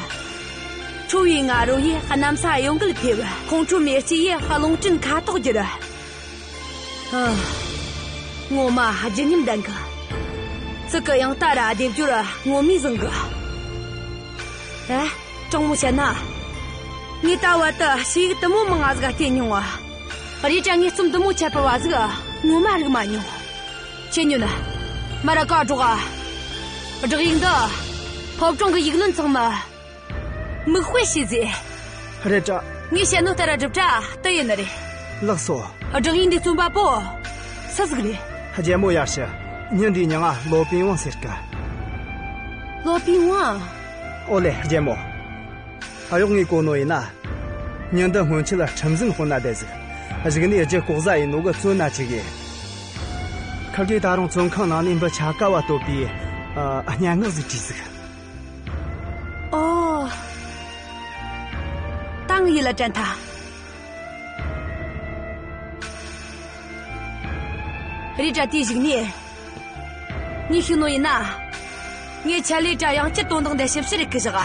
ཁྲོ་བོའི་ང་རོ་ཡིས་གནམ་ས་གཡོ་འགུལ་ཐེབས། ཁོང་ཁྲོ་མེ་ལྕེ་ཡིས་རླུང་སྤྲིན་ཁ་དོག་བསྒྱུར། ཨ། ངོ་མ་བརྗིད་ཉམས་ལྡན་གི། ཚིག་གི་དབྱངས་རྟ་ར་སྡེབ་སྦྱོར་ངོ་མས་བཟང་གི། ཨེ། དྲང་མོ་བཤད་ན། ངས་ད་བར་དུ་ཞུ་ཡིག་དུ་མོ་མང་ང་ཟིག་བལྟས་མྱོང་བ། རེད་དྲ་ངས་རྩོམ་དུ་མོ་ཁྱད་པར་བ་ཟིག་ངོ་མ་རིག་མ་མྱོང་། ཁྱེད་ཉོན། མ་ར་ཀ་སྒྲོག་ཨ། བསྒྲགས་ཡིག་འདི་ཕོ་བྲང་གི་ཡིག་བློན་ཚང་མ་མིག་དཔེ་བྱས་ཟེ། རེད་དྲ། ངས་བཤད་ནོ་ལྟར་སྒྲུབ་དྲ་དུ་ཡིན་ནི་རེད། ལགས་སོ། བསྒྲགས་ཡིག་འདི་རྩོམ་པ་པོ་སུ་ཟིག་རེད། རྒྱལ་མོ་ཡར་ཞུ། མྱི་འདིའི་མྱིང་ང་ལོ་པིན་ཝང་ཟེར་གི། ལོ་པིན་ཝང་། ཨོ་ལེ་རྒྱལ་མོ། གཡོག་ངས་གོ་ནོ་ཡིན་ན། མྱི་འདི་སྔོན་ཆད་ཁྲིམས་འཛིན་དཔོན་ན་བསྡད་ཟིག། གཞུག་ནས་རྒྱུ་ལྐོག་ཟ་ཡིན་ནོ་གི་བཙོན་ན་བཅུག་གི། ཁིར་གིས་ད་རུང་བཙོན་ཁང་ནང་ནས་འབུ་ཆ་ག་བ་བཏོད་པའི་ཨ། སྙན་ངག་ཟིག་བྲིས་ཟིག། ཨོ། ད་ངས་ཡིད་ལ་དྲན་ཐལ། རེད་དྲ་དེའི་གཞུག་ནས། ངས་ཤེས་ནོ་ཡིན་ན། ངས་ཆད་ལས་དྲ་ཡང་བསྐྱར་དོན་དག་འདི་ཞིབ་བཤེར་རེ་གི་བཞག།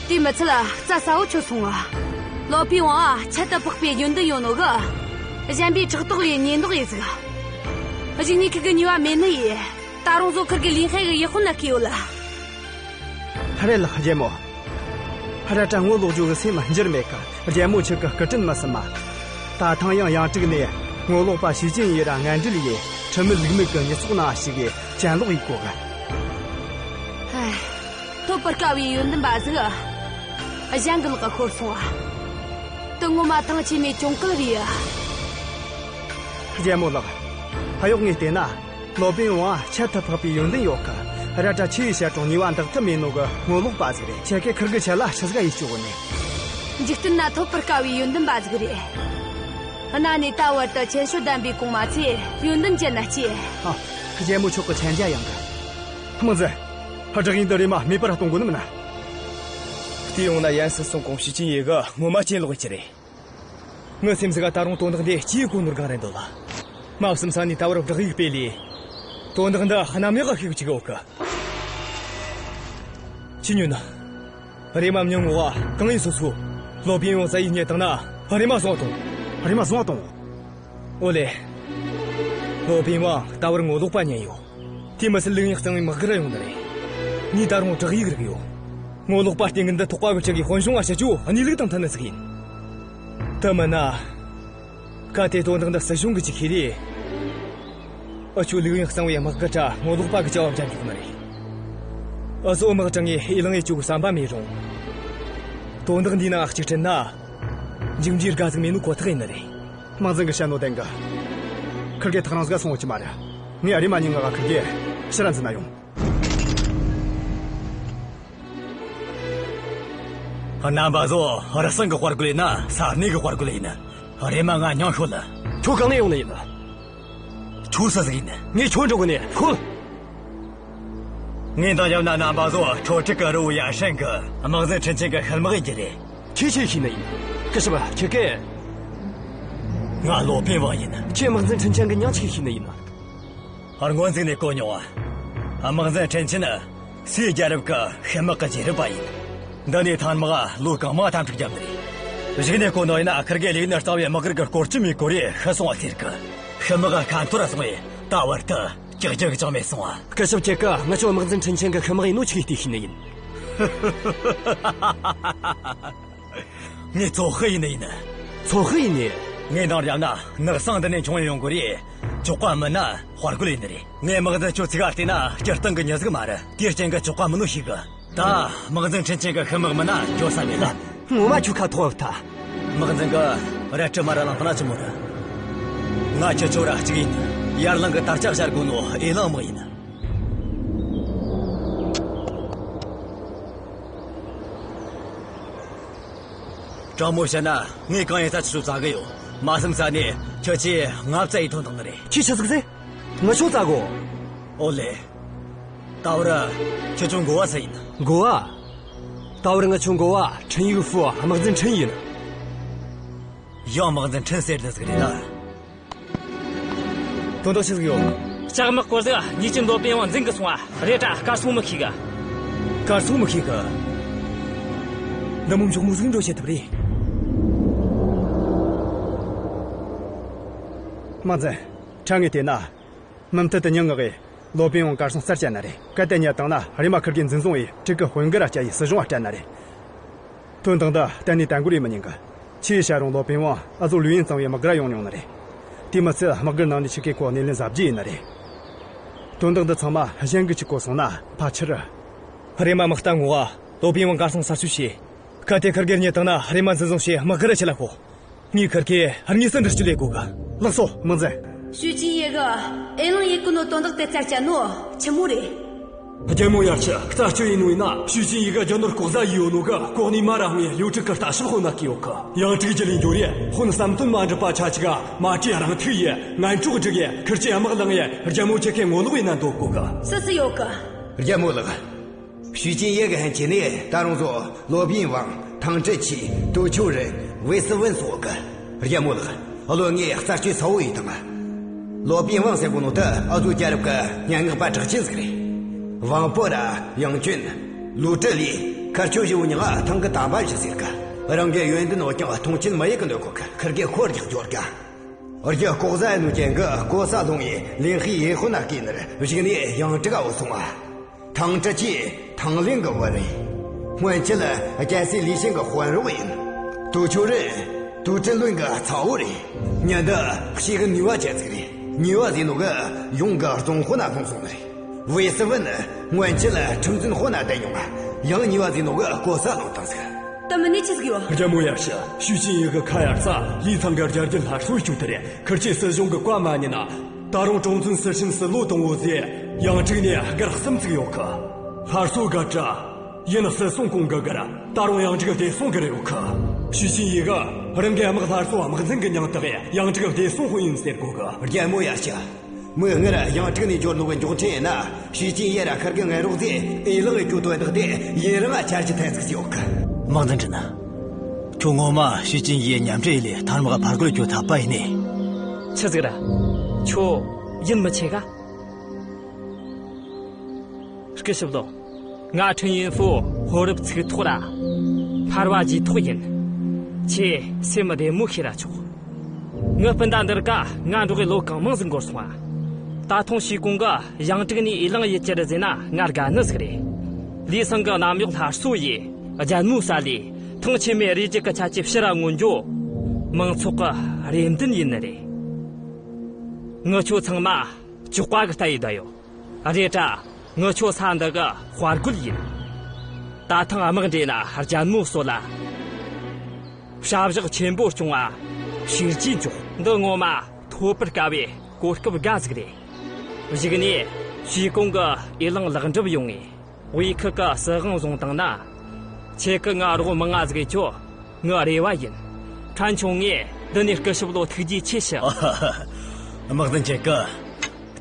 དེ་མི་ཚད་རྩ་ས་བོ་ཆོད་སོང་ང་། ལོ་པིན་ཝང་ང་ཁྱད་དུ་འཕགས་པའི་ཡོན་ཏན་ཡོད་ནོ་གི། གཞན་པའི་ཕྲག་དོག་ལས་ཉེས་འདོགས་ཡེ་ཟིག། གཞུག་ནས་ཁིར་གི་ཉེས་པ་མེད་ནི་ཡིན། ད་རུང་བཟོ་ཁིར་གི་ལིན་ཧའེ་གི་ཡིག་དཔོན་ན་བསྐོས་ཡོད་ལ། ཧ། རེད་ལགས་རྒྱལ་མོ། ཧ། ར་ཏྲ་ངོ་ལོག་རྒྱུ་གི་སེམས་འགྱུར་མེད་གི། རྒྱལ་མོ་ཁྱེད་ཀྱི་སྐུ་དྲིན་མི་བསམ་མ། ད་ཐེངས་ཡང་ཡང་ཀྲིག་ནས་ངོ་ལོག་པ་ཞུས་ཅིན་ཡེ་ར་ངན་འབྲེལ་ཡེ་ཁྲིམས་མེད་ལུགས་མེད་གི་མྱི་ཚོགས་ནང་ཞུགས་གི་གྱེན་ལོག་ཡེ་གོ་གི། ཧ། ཐོབ་པར་དཀའ་བའི་ཡོན་ཏན་པ་ཟིག་གཞན་གི་ལག་ག་ཤོར་སོང་ང་། དེ་ངོ་མ་ཐང་ཆེན་མོའི་གྱོང་གུད་རེད་ཡ། རྒྱལ་མོ་ལགས། ཧ། གཡོག་ངས་བལྟས་ན། ལོ་པིན་ཝང་ཁྱད་དུ་འཕགས་པའི་ཡོན་ཏན་ཡོད་གི། ར་ཏྲ་ཆི་ཡིས་བཤད་རུང་ཉེས་པ་འདག་ཐབས་མེད་ནོ་གི་ངོ་ལོག་པ་ཟིག་རེད། ཁྱེད་ཀྱིས་ཁིར་གི་ཆེད་ལ་ཆི་ཟིག་ཡེ་ཆོག་གོ་ནི། འཇིག་རྟེན་ན་ཐོབ་པར་དཀའ་བའི་ཡོན་ཏན་པ་ཟིག་རེད། གནའ་ནས་ད་བར་དུ་ཁྱད་ཆོས་ལྡན་པའི་གོང་མ་ཚོས་ཡོན་ཏན་ཅན་ན་སྐྱེས། ཨ། རྒྱལ་མོ་མཆོག་གི་མཚན་རྒྱ་ཡངས་གི། དམག་འཛིན། བསྒྲགས་ཡིག་འདི་རེམ་མ་མེད་པར་གཏོང་དགོས་ནི་མིན་ན། དེ་ཡོང་ན་ཡན་སྲིད་གསུང་གོང་ཞུས་ཅིན་ཡེ་གི་ངོ་མ་གྱེན་ལོག་ཡེད་རྒྱུ་རེད། ངའི་སེམས་ཟིག་ག་ད་རུང་དོན་དག་འདི་ཅི་ཡེ་གོ་ནོར་གང་རེད་འདོད་ལ། མ་བསམ་ས་ནས་ད་བར་བསྒྲགས་ཡིག་སྤེལ་ལས། དོན་དག་འདི་གནམ་ཡག་ག་ཤེས་གི་ཅིག་ཡོད་གི། ཅི་ཉོན་ན། རེམ་མ་མྱི་ངོ་ག་གང་ཡིན་སོ་སོ། ལོ་པིན་ཝང་བཙལ་ཡེ་རྙེད་བཏང་ན་རེམ་མ་བཟུང་གཏོང་། རེམ་མ་བཟུང་གཏོང་། ཨོ་ལེ། ལོ་པིན་ཝང་ད་བར་ངོ་ལོག་པ་ཉན་ཡོད། དེ་མི་སྲིད་ལུག་ཡིན་གཙང་བའི་དམག་སྒར་ཡོང་ནི་རེད། ངས་ད་རུང་བསྒྲགས་ཡིག་རིག་ཡོད། ངོ་ལོག་པ་རྟེན་གི་འདི་ཐོག་པ་བུ་ཆ་གི་དཔོན་གཞུང་ང་བཤད་རྒྱུ་གནས་ལུགས་དང་མཐུན་ནི་ཟིག་ཡིན། དེ་མིན་ན། གལ་ཏེ་དོན་དག་འདི་སྲིད་གཞུང་གིས་ཅིག་ཤེས་ལས། འུ་ཆོ་ལུག་ཡིན་གཙང་བའི་དམག་སྒར་ར་ངོ་ལོག་པ་གི་བྱ་བ་འཇམ་འཇུག་ནི་རེད། འུ་ཚོ་དམག་དྲངས་ངས་ཨེ་ལང་ཡེ་ཆོ་གི་བསམ་པ་མེད་རུང་། དོན་དག་འདིའི་ནང་གཅིག་ཁྲིད་ན། མཇུག་འབྲས་དགའ་ཟིག་མེད་ནོ་ཁོ་ཐག་ཡིན་ནི་རེད། དམག་འཛིན་གི་བཤད་ནོ་བདེན་གི། ཁིར་གེ་ཐག་རིང་ཟིག་ག་སོང་ཡོད་ཀྱི་མ་རེད། ངས་རེམ་མ་ཉིན་ང་ག་ཁིར་གེ་ཕྱིར་ར་འཛིན་ན་ཡོང་། རྣམ་པ་ཚོ་རི་སང་གི་དཔའ་རྒོད་ཡིན་ན་ས་གནས་གི་དཔའ་རྒོད་ཡིན། རེམ་མ་ང་མྱིང་ཤོད་ལ། ཁྱོད་གང་ནས་ཡོང་ནི་ཡིན། ཁྱོད་སུ་ཟིག་ཡིན། ངས་ཁྱོད་འགྲོ་གི་ནས་ཁོལ། ངས་འདང་བརྒྱབ་ན་རྣམ་པ་ཚོ་ཁྲོ་ཁྲིག་གི་རི་བོ་ཡ་ཧྲན་གི་དམག་འཛིན་ཁྲིན་ཆེན་གི་ཤུལ་དམག་ཡིན་རྒྱུ་རེད། ཁྱོས་ཆི་ཤེས་ནི་ཡིན། སྐུ་ཞབས་ཁྱེད་ཀྱིས། ང་ལོ་པིན་ཝང་ཡིན། ཁྱོས་དམག་འཛིན་ཁྲིན་ཆེན་གི་མྱིང་ཆི་ཤེས་ནི་ཡིན། སྔོན་ཟིག་ནས་གོ་མྱོང་ང་། དམག་འཛིན་ཁྲིན་ཆེན་ནི་སུའེ་རྒྱལ་རབས་ཀྱི་ཤུལ་དམག་གི་རྗེས་རབས་པ་ཡིན། འདི་ནས་ཐང་དམག་ལོ་གང་མང་འཐབ་འཁྲུག་བརྒྱབ་ནི་རེད། གཞུག་ནས་གོ་ནོ་ཡིན་ན་ཁིར་གེ་ལུག་ཡིན་གཙང་བའི་དམག་སྒར་གི་སྐོར་ཅི་མོའི་སྐོར་རེ་ཤི་སོང་བ་ཟེར་གི། ཤུལ་དམག་ག་ཁ་འཐོར་སོང་བས་ད་བར་དུ་ཀྱག་ཀྱག་ཅང་མེད་སོང་ང་། སྐུ་ཞབས་ཁྱེད་ཀྱིས་ང་ཆོ་དམག་འཛིན་ཁྲིན་ཆེན་གི་ཤུལ་དམག་ཡིན་ནོ་ཆི་གིས་བལྟས་ཤེས་ནི་ཡིན། ངས་ཚོད་དཔག་ཡེ་ནི་ཡིན། ཚོད་དཔག་ཡེ་ནི། ངས་འདང་བརྒྱབ་ན་ནགས་གསེང་འདི་ནས་མཆོང་ཡོང་གི་རེད། ཅོག་པ་མིན་ན་དཔའ་རྒོད་ཡིན་ནི་རེད། ངས་དམག་འཛིན་ཁྱོད་ཚིག་ག་བལྟས་ན་སྤྱིར་བཏང་གི་མྱི་ཟིག་མ་རེད། དེའི་རྐྱེན་གྱིས་ཅོག་པ་མིན་ནོ་ཤེས་གི། ད་དམག་འཛིན་ཁྲིན་ཆེན་གི་ཤུལ་དམག་མིན་ན་འགྱོ་ས་མེད་ལ། ངོ་མ་ཁྱོད་ཁ་ཐོག་བབས་ཐལ། དམག་འཛིན་གི་རལ་གྲི་མར་ར་བླངས་ཐལ་ན་ཆི་མོ་རེད། ང་ཁྱེད་ཆོ་ར་གཅིག་ཡིན། ཡར་ལངས་གི་དར་ལྕོག་བཞར་དགོས་ནོ་ཨེ་ལང་དམག་ཡིན། དྲང་མོ་བཤད་ན་ངས་གང་ཡིན་ས་ཁྱེད་ཆོ་བཙལ་གི་ཡོད། མ་བསམ་ས་ནས་ཁྱེད་ཆོས་ང་བཙལ་ཡེ་ཐོན་བཏང་ནི་རེད། ཁྱོས་ཆི་ཟིག་ཟེར། ང་ཆོ་བཙལ་གོ། ཨོ་ལེ། ད་བར་ཁྱེད་ཆོ་འགོ་བ་སུ་ཡིན། འགོ་བ། ད་བར་ང་ཆོ་འགོ་བ་ཁྲིན་ཡུག་ཧྥུ་དམག་འཛིན་ཁྲིན་ཡིན། ཡང་དམག་འཛིན་ཁྲིན་ཟེར་ནི་ཟིག་རེད་ད། དོན་དག་ཆི་ཟིག་ཡོད། ལྕགས་དམག་སྐོར་ཟིག་ཉེས་ཅན་ལོ་པིན་ཝང་འཛིན་གི་སོང་བ་རེད་དྲ་གར་སོང་མི་ཤེས་གི། གར་སོང་མི་ཤེས་གི། འདི་མོ་མགྱོགས་མོ་ཟིག་འགྲོ་བྱེད་ཐུབ་རེད། དམག་འཛིན། ཁྲ་ངས་བལྟས་ན། མུ་མཐུད་དུ་མྱི་མངགས་གི་ལོ་པིན་ཝང་གར་སོང་རྩད་བཅད་ན་རེད། གལ་ཏེ་རྙེད་བཏང་ན་རེམ་མ་ཁིར་གེ་འཛིན་བཟུང་ཡེ་ཁྲིག་གི་དཔོན་སྒར་ར་བསྐྱལ་ཡེ་སྲིད་གཞུང་ང་སྤྲད་ན་རེད། དོན་དག་འདི་གཏན་ནས་དལ་འགོར་ཡེ་མི་ཉན་གི། ཆི་ཡེ་བཤད་རུང་ལོ་པིན་ཝང་ཨ་ཟོ་ལུས་ཡིན་གཙང་བའི་དམག་སྒར་ར་ཡོང་མྱོང་ནི་རེད། དེ་མི་ཚད་དམག་སྒར་ནང་ནས་ཆི་གེ་ཁོ་སྣེ་ལེན་གཟབ་རྒྱས་ཡེ་ནི་རེད། དོན་དག་འདི་ཚང་མ་གཞན་གིས་ཅིག་གོ་སོང་ན་ཕལ་ཆེར། རེམ་མ་དམག་རྟ་འགོ་ག་ལོ་པིན་ཝང་གར་སོང་ས་སུ་ཤེས། གལ་ཏེ་ཁིར་གེ་རྙེད་བཏང་ན་རེམ་མ་འཛིན་བཟུང་བྱས་དམག་སྒར་ར་ཁྲིད་ལ་ཤོག། ངས་ཁིར་གེ་དངོས་སུ་འདྲི་གཅོད་ལས་དགོས་གི། ལགས་སོ། དམག་འཛིན། ཞུས་ཅིན་ཡེ་གིས་ཨེ་ལང་ཡེ་གོ་ནོ་དོན་དག་དེ་རྩད་བཅད་ནོ་ཆི་མོ་རེད། རྒྱལ་མོ་ཡར་ཞུ། རྩད་གཅོད་ཡེ་ནོ་ཡིན་ན་ཞུས་ཅིན་ཡེ་གིས་རྒྱུ་ནོར་ལྐོག་ཟ་ཡེ་ཡོད་ནོ་གི་གོ་གནས་མར་ར་འཕངས་ཡེ་ལིའུ་ཀྲིག་གི་ལྟ་ཞིབ་དཔོན་ན་བསྐོས་ཡོད་གི། ཡང་ཀྲིག་རྒྱུ་ལས་འགྱོ་རེ་དཔོན་བསམ་དོན་མ་འགྲུབ་པ་ཆ་ཅིག་ག་མ་བྲོས་རང་ཐུག་ཡེ་ངན་གྲོགས་སྒྲིག་ཡེ་ཁིར་ཆོའི་དམག་བླངས་ཡེ་རྒྱལ་མོ་ཁྱེད་ཀྱི་ངོ་ལོག་ཡེ་ན་འདོད་གོ་གི། སུ་སུ་ཡོད་གི། རྒྱལ་མོ་ལགས། ཞུས་ཅིན་ཡེ་གི་ཧན་ཆེ་ནས་ད་རུང་ཟོ་ལོ་པིན་ཝང་ཐང་ཀྲི་ཆི་ཏུའུ་ཆུ་རིན་ཝེ་སི་ཝུན་སོགས་གི། རྒྱལ་མོ་ལགས། བློན་ངས་རྩད་གཅོད་གསལ་བོ་ཡེ་དང་། ལོ་པིན་ཝང་ཟེར་གོ་ནོ་དེ་ཨ་ཟོ་རྒྱལ་རབས་གི་སྙན་ངག་པ་གྲགས་ཅན་ཟིག་རེད། ཝང་པོ་ར་ཡང་ཅུན། ལུའུ་ཀྲི་ལི། ཁིར་ཆོ་བཞི་བོ་མྱིང་ང་ཐང་གི་དམ་པ་བཞི་ཟེར་གི། རང་གི་ཡོན་ཏན་འོ་ཀྱང་མཐོང་ཆེན་མི་ཡེ་གི་འདོད་གོ་གི། ཁིར་གེ་ཁོ་རྒྱག་འབྱོར་གི། རྒྱུ་ལྐོག་ཟ་ཡེ་ནོ་རྐྱེན་གིས་གོ་ས་ལྷུང་ཡེ་ལིན་ཧི་ཡེ་ཧོ་ན་བསྐོས་ནི་རེད། གཞུག་ནས་ཡང་ཀྲིག་ག་བུད་སོང་ང་། ཐང་ཀྲི་ཆི་ཐང་ལིང་གི་བུ་རེད། སྔོན་ཆད་རྒྱལ་སྲས་ལི་ཞན་གི་དཔོན་རོགས་ཡིན། ཏུའུ་ཆུ་རིན་ཏུའུ་ཀྲི་ལུན་གི་ཚ་བོ་རེད། མྱི་འདི་ཞེ་གི་ནུས་པ་ཅན་ཟིག་རེད། ཉེས་པ་ཟེར་ནོ་གི་ཡོངས་གི་རྫོང་དཔོན་ན་ལྷུང་སོང་ནི་རེད། ཝེ་སི་ཝུན་ནི་སྔོན་ཆད་ཁྲིམས་འཛིན་དཔོན་ན་བསྡད་མྱོང་ང་། ཡང་ཉེས་པ་ཟེར་ནོ་གི་གོ་ས་ལོག་བཏང་ཟིག། དེ་མིན་ནས་ཆི་ཟིག་ཡོད། རྒྱལ་མོ་ཡར་ཞུ། ཞུས་ཅིན་ཡེ་གི་ཁ་ཡར་ས་ལི་ཚང་གི་རྒྱལ་རྒྱུད་སླར་གསོ་བཅུག་དེ་རེད། ཁིར་ཆོས་སྲིད་གཞུང་གི་བཀའ་མ་ཉན་ན། ད་རུང་ཀྲོང་བཙུན་སི་ཧྲིན་སི་ལོ་དང་བོ་ཟེ་ཡང་ཀྲིག་ནས་སྒར་གསུམ་ཚུགས་ཡོད་གི། སླར་གསོ་སྒར་ར་ཡིན་སྲིད་སྲུང་ཀུང་གི་སྒར། ད་རུང་ཡང་ཀྲིག་བདེ་སྲུང་སྒར་ཡོད་གི། ཞུས་ཅིན་ཡེ་གིས་རང་གི་དམག་སླར་གསོ་དམག་འཛིན་གི་མྱིང་བཏགས་ཡང་ཀྲིག་བདེ་སྲུང་དཔོན་ཡིན་ཟེར་གོ་གི། རྒྱལ་མོ་ཡར་ཞུ། མོས་སྔར་ཡང་ཀྲིག་ནས་འབྱོར་ནོ་གི་མགྱོགས་འཕྲིན་ཡིན་ན། ཞུས་ཅིན་ཡེ་ར་ཁིར་གི་ངན་རོགས་ཟེ་ཨེ་ལང་གི་གྱོད་དོན་བདག་དེ་ཡུན་རིང་ང་ཆར་གྱི་ཐན་ཟིག་ཡོད་གི། དམག་འཛིན་ཁྲིན། ཁྱོད་ངོ་མ་ཞུས་ཅིན་ཡེ་མཉམ་འབྲེལ་ལས་ཐང་དམག་ཕར་རྒོལ་གྱོད་ཐབས་པ་ཡིན་ནི། ཆི་ཟིག་ར། ཁྱོད་ཡིད་མི་ཆེས་ག། སྐུ་ཞབས་ལོ། ང་ཁྲིན་ཡོན་ཧྥུ་ཕོ་རབ་ཚིག་ཐོག་ར། འཕར་བ་རྗེས་ཐོག་ཡིན། ཁྱེད་སེམས་བདེ་མོ་བྱས་ར་ཆོག། ངའི་སྤུན་ཟླ་འདི་རིགས་ང་འགྲོགས་གི་ལོ་གང་མང་ཟིག་འགོར་སོང་ང་། ད་ཐེངས་ཞུས་ཀུང་གིས་ཡང་ཀྲིག་ནས་ཨེ་ལང་ཡེ་ཅི་རེད་ཟེར་ན་ང་དགའ་ནི་ཟིག་རེད། ལི་སང་གི་གནམ་འོག་སླར་གསོ་ཡེ། རྒྱལ་མོའི་ས་ལས་ཐང་ཆེན་མོའི་རི་རྒྱུད་གི་ཆ་ཆེ་ཕྱིར་ར་མངོན་འགྱོ། མང་ཚོགས་གི་རེ་འདུན་ཡིན་ནི་རེད། ངི་ཆོ་ཚང་མ་ཅོག་པ་གི་ལྟ་ཡི་བསྡད་ཡོད། རེད་དྲ། ངི་ཆོ་ས་འདི་གི་དཔའ་རྒོད་ཡིན། ད་ཐེངས་དམག་འདྲེས་ན་རྒྱལ་མོ་གསོད་ལ། བྱ་བཞག་ཆེན་པོ་སྐྱོང་བ་ཤུགས་ཀྱིས་འཇོག། འདི་ངོ་མ་ཐོབ་པར་དཀའ་བའི་གོ་སྐབས་དགའ་ཟིག་རེད། གཞུག་ནས་ཞུས་ཀུང་གིས་ཨེ་ལང་ལེགས་འགྲུབ་ཡོང་ངེ། དབུས་ཁུལ་གི་སྲིད་དབང་བཟུང་བཏང་ན། ཁྱེད་ཀྱིས་ང་རོགས་མང་ང་ཟིག་ཡེ་རྒྱུ་ངའི་རེ་བ་ཡིན། ཕྲན་ཆུང་ངས་འདི་ནས་སྐུ་ཞབས་ལོ་ཐུགས་རྗེ་ཆེ་ཞུ། དམག་འཛིན་ཁྲིན་གིས་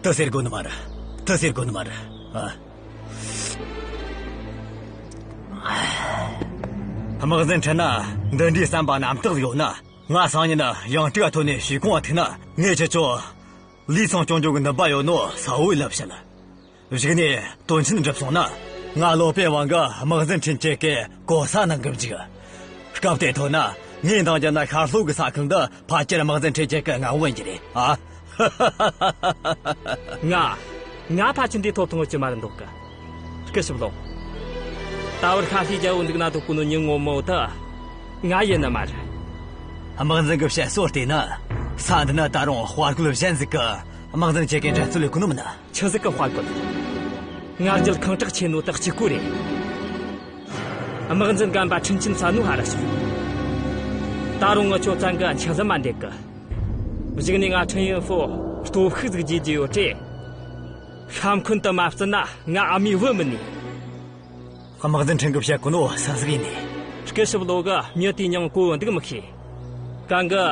དེ་ཟེར་དགོས་ནི་མ་རེད། དེ་ཟེར་དགོས་ནི་མ་རེད། ཨ། དམག་འཛིན་ཁྲིན་ན་འདི་འདྲའི་བསམ་པ་རྣམ་དག་ཡོད་ན། ང་སང་ཉིན་ཡང་ཀྲིག་ག་ཐོན་ནས་ཞུས་ཀུང་ང་ཐུག་ན། ངས་ཁྱེད་ཆོ་ལི་ཚང་སྐྱོང་རྒྱུ་གི་འདུན་པ་ཡོད་ནོ་གསལ་བོ་ལབ་བཤད། གཞུག་ནས་དོན་ཆེན་འགྲུབ་སོང་ན། ང་ལོ་པིན་ཝང་གིས་དམག་འཛིན་ཁྲིན་ཁྱེད་ཀྱི་གོ་ས་གནང་གི་འཇུག། སྐབས་དེ་ཐོན་ན་ངས་འདང་རྒྱབ་ན་ཤར་ལྷོ་གི་ས་ཁུལ་འདི་ཕལ་ཆེར་དམག་འཛིན་ཁྲིན་ཁྱེད་ཀྱི་མངའ་འོག་ཡིན་རྒྱུ་རེད། ཨ། ང་། ང་ཕལ་ཆེར་འདིའི་ཐོབ་ཐང་ཡོད་རྒྱུ་མ་རེད་འདོད་གི། སྐུ་ཞབས་ལོ། ད་བར་ཤར་ལྷོའི་རྒྱལ་པོ་འདུག་ན་འདོད་གོ་ནོ་མྱི་ངོ་མ་བོ་དེ་ང་ཡིན་ནི་མ་རེད། དམག་འཛིན་གྱི་བཤད་སྲོལ་བལྟས་ན། ས་འདི་ན་ད་རུང་དཔའ་རྒོད་གཞན་ཟིག་གིས་དམག་འཛིན་ཁྱེད་ཀྱི་འགྲན་རྩོད་ལས་གོ་ནོ་མིན་ན། ཆི་ཟིག་གི་དཔའ་རྒོད། ང་རྒྱལ་ཁེངས་དྲེགས་ཆེ་ནོ་དག་གཅིག་པོ་རེད། དམག་འཛིན་རྒན་པ་ཁྲིན་ཆིན་བསད་ནོ་ཧར་ར་ཞོག། ད་རུང་ངི་ཆོ་བཙན་གི་འཆི་ལམ་མ་འདེད་གི། གཞུག་ནས་ང་ཁྲིན་ཡོན་ཧྥུ་སྟོབས་ཤུགས་ཟིག་རྒྱས་རྒྱུ་ཡོད་དྲེ། ཤ་འཁོན་དུ་མ་བརྩིས་ན་ང་ཨ་མའི་བུ་མིན་ནི། དམག་འཛིན་ཁྲིན་གིས་བཤད་གོ་ནོ་སུ་ཟིག་ཡིན་ནི། སྐུ་ཞབས་ལོ་གིས་མྱི་དེའི་མྱིང་གོ་འདུག་མི་ཤེས། གང་གི་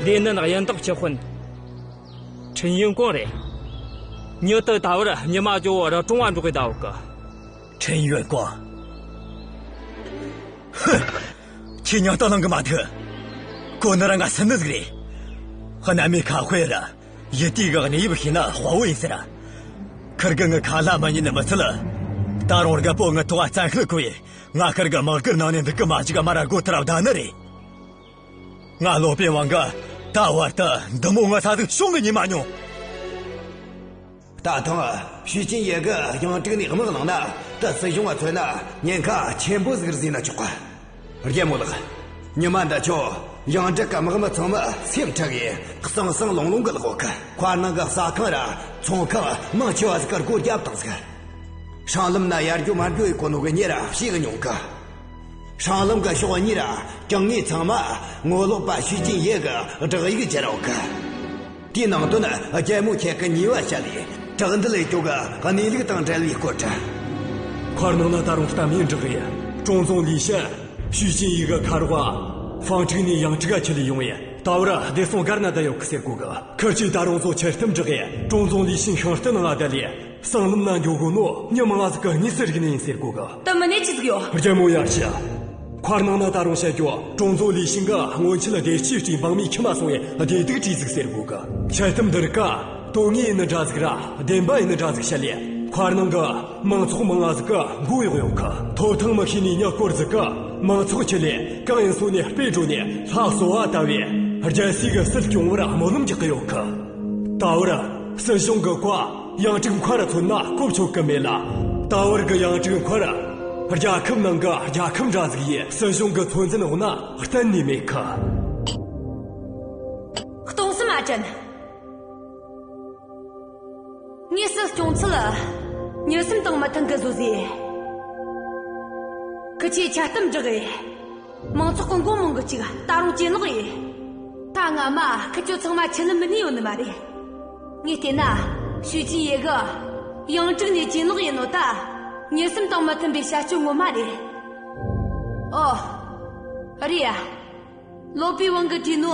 ལས་ནི་ནག་ཡིན་དག་ཆི་ཧོན། ཁྲིན་ཡོན་ཀོང་རེད། མྱི་དེ་ད་བར་ཉི་མ་ཇོ་བོ་རི་གྲོང་བ་འགྲོགས་གི་བསྡད་ཡོད་གི། ཁྲིན་ཡོན་ཀོང་། ཧུ། ཁྱེད་ཉང་ལྟ་ལང་གི་མ་ཐུབ། ཁོ་ནི་རང་ང་སུན་ནི་ཟིག་རེད། གནའ་མིའི་ཁ་དཔེ་ར། ཡུལ་དེའི་གི་གནས་བབ་ཤེས་ན་དཔའ་བོ་ཡིན་ཟེར། ཁིར་གིས་ངའི་ཁ་ལ་མ་ཉན་ནི་མི་ཚད། ད་རུང་རྒད་པོ་ངའི་ཐོག་བཙན་ཤེད་ཁུར་བས་ང་ཁིར་གི་དམག་སྒར་ནང་ནས་འདུག་གི་མ་བཅུག་ག་མར་ར་སྒོ་ཐུར་བསྡད་ནི་རེད། ང་ལོ་པིན་ཝང་གིས་ད་བར་དུ་འདི་མོ་ངོ་ཚ་ཟིག་བྱུང་གི་ཉན་མ་མྱོང་། ད་ཐེངས་ཞུས་ཅིན་ཡེ་གིས་ཡང་ཀྲིག་ནས་དམག་བླངས་ན། ད་སྲིད་གཞུང་ང་མཚོན་ན་ཉེན་ཁ་ཆེན་པོ་ཟིག་རེད་ཟེར་ན་ཆོག་གི། རྒྱལ་མོ་ལགས། ཉི་མ་འདི་ཆོ་ཡང་ཀྲིག་གི་དམག་མི་ཚང་མ་སེམས་ཁྲལ་གིས་ཟང་ཟིང་ལོང་ལོང་གི་ལོག་གི། མཁར་ནང་གི་ཟ་ཁང་ར་ཚོང་ཁང་མང་ཆེ་བ་ཟིག་གི་སྒོ་བརྒྱབ་བཏང་ཟིག། སྲང་ལམ་ན་ཡར་རྒྱུག་མར་རྒྱུག་ཡེ་གོ་ནོ་གི་མྱི་ར་ཞེ་གི་ཉུང་གི། སྲང་ལམ་གི་ཕྱོགས་གཉིས་ར་གྱང་ངོས་ཚང་མ་ངོ་ལོག་པ་ཞུས་ཅིན་ཡེ་གི་བསྒྲགས་ཡིག་བརྒྱབ་ཡོད་གི། དེའི་ནང་དོན་རྒྱལ་མོ་ཁྱེད་ཀྱིས་ཉེས་པ་བྱས་ལས་དྲག་འདུལ་ཡེ་རྒྱུ་གི་གནས་ལུགས་དང་འབྲེལ་བའི་སྐོར་རེད། མཁར་ནང་ན་ད་རུང་གཏམ་ངན་བསྒྲགས་ཡེ། ཀྲུང་ཙུང་ལི་ཤིན་ཞུས་ཅིན་ཡེ་གི་མཁར་བ་ཧྥང་ཀྲིག་ནས་ཡང་ཀྲིག་ག་ཁྲིད་ལས་ཡོང་ཡེ། ད་བར་བདེ་སྲུང་སྒར་ན་བསྡད་ཡོད་གི་ཟེར་གོ་གི། ཁིར་གིས་ད་རུང་ཚོ་འཆལ་གཏམ་བསྒྲགས་ཡེ། ཀྲུང་ཙུང་ལི་ཤིན་ཤིང་རྟའི་ནང་ང་བསྡད་ལས། སྲང་ལམ་ན་འགྱོ་གོ་ནོ་མྱི་མང་ང་ཟིག་གི་དངོས་སུ་རིག་ནི་ཡིན་ཟེར་གོ་གི། དེ་མིན་ནས་ཆི་ཟིག་ཡོད། རྒྱལ་མོ་ཡར་ཞུ། མཁར་ནང་ན་ད་རུང་བཤད་རྒྱུ། ཀྲུང་ཙུང་ལི་ཤིན་གིས་སྔོན་ཆད་བདེ་སྐྱིད་སྤྲུལ་འབངས་མིའི་ཁྱིམ་མ་སོང་བས་བདེ་སྡུག་དྲིས་ཟིག་ཟེར་གོ་གི། འཆལ་གཏམ་འདི་རིགས་ཀ་དོན་དངོས་ཡིན་ནི་འདྲ་ཟིག་ར་བདེན་པ་ཡིན་ནི་འདྲ་ཟིག་བཤད་ལས། མཁར་ནང་གི་མང་ཚོགས་མང་ང་ཟིག་གི་མགོ་གཡོགས་ཡོད་གི། ཐོབ་ཐང་མི་ཤེས་ནི་མྱི་སྐོར་ཟིག་གིས་མང་ཚོགས་ཁྲིད་ལས་གང་ཡིན་སོང་ནས་སྤོས་སྒྲོན་ནས་ལྷ་གསོལ་བ་བཏབ་བས་རྒྱལ་སྲས་ཀྱི་སྲིད་སྐྱོང་བར་སྨོན་ལམ་རྒྱག་གི་ཡོད་གི། ད་བར་སྲིད་གཞུང་གི་བཀའ་ཡང་ཀྲིག་མཁར་མཚོན་ན་གོ་ཆོད་གི་མེད་ལ། ད་བར་གི་ཡང་ཀྲིག་མཁར་རྒྱལ་ཁབ་ནང་གི་རྒྱལ་ཁབ་འདྲ་ཟིག་ཡིན། སྲིད་གཞུང་གི་ཚོད་འཛིན་འོག་ན་གཏན་ནས་མེད་གི། གཏོང་སེམས་མ་དྲན། ངས་སྲིད་སྐྱོང་ཚུལ་མྱི་སེམས་དང་མི་མཐུན་གི་བཟོ་ཟེར། ཁི་ཆོས་འཆལ་གཏམ་བསྒྲགས་ཡེ། མང་ཚོགས་ཀྱི་མགོ་རྨོངས་གི་བཅུག། ད་རུང་གྱེན་ལོག་ཡེ། ད་སྔ་མ་ཁི་ཆོ་ཚང་མ་ཆི་ལི་མི་ནི་ཡོད་ནི་མ་རེད། ངས་བལྟས་ན་ཞུས་ཅིན་ཡེ་གིས་ཡང་ཀྲིག་ནས་གྱེན་ལོག་ཡེ་ནོ་ད་མྱི་སེམས་དང་མི་མཐུན་པའི་བྱ་སྤྱོད་ངོ་མ་རེད། ཨོ། རེད་ཡ། ལོ་པིན་ཝང་གིས་བྲིས་ནོ་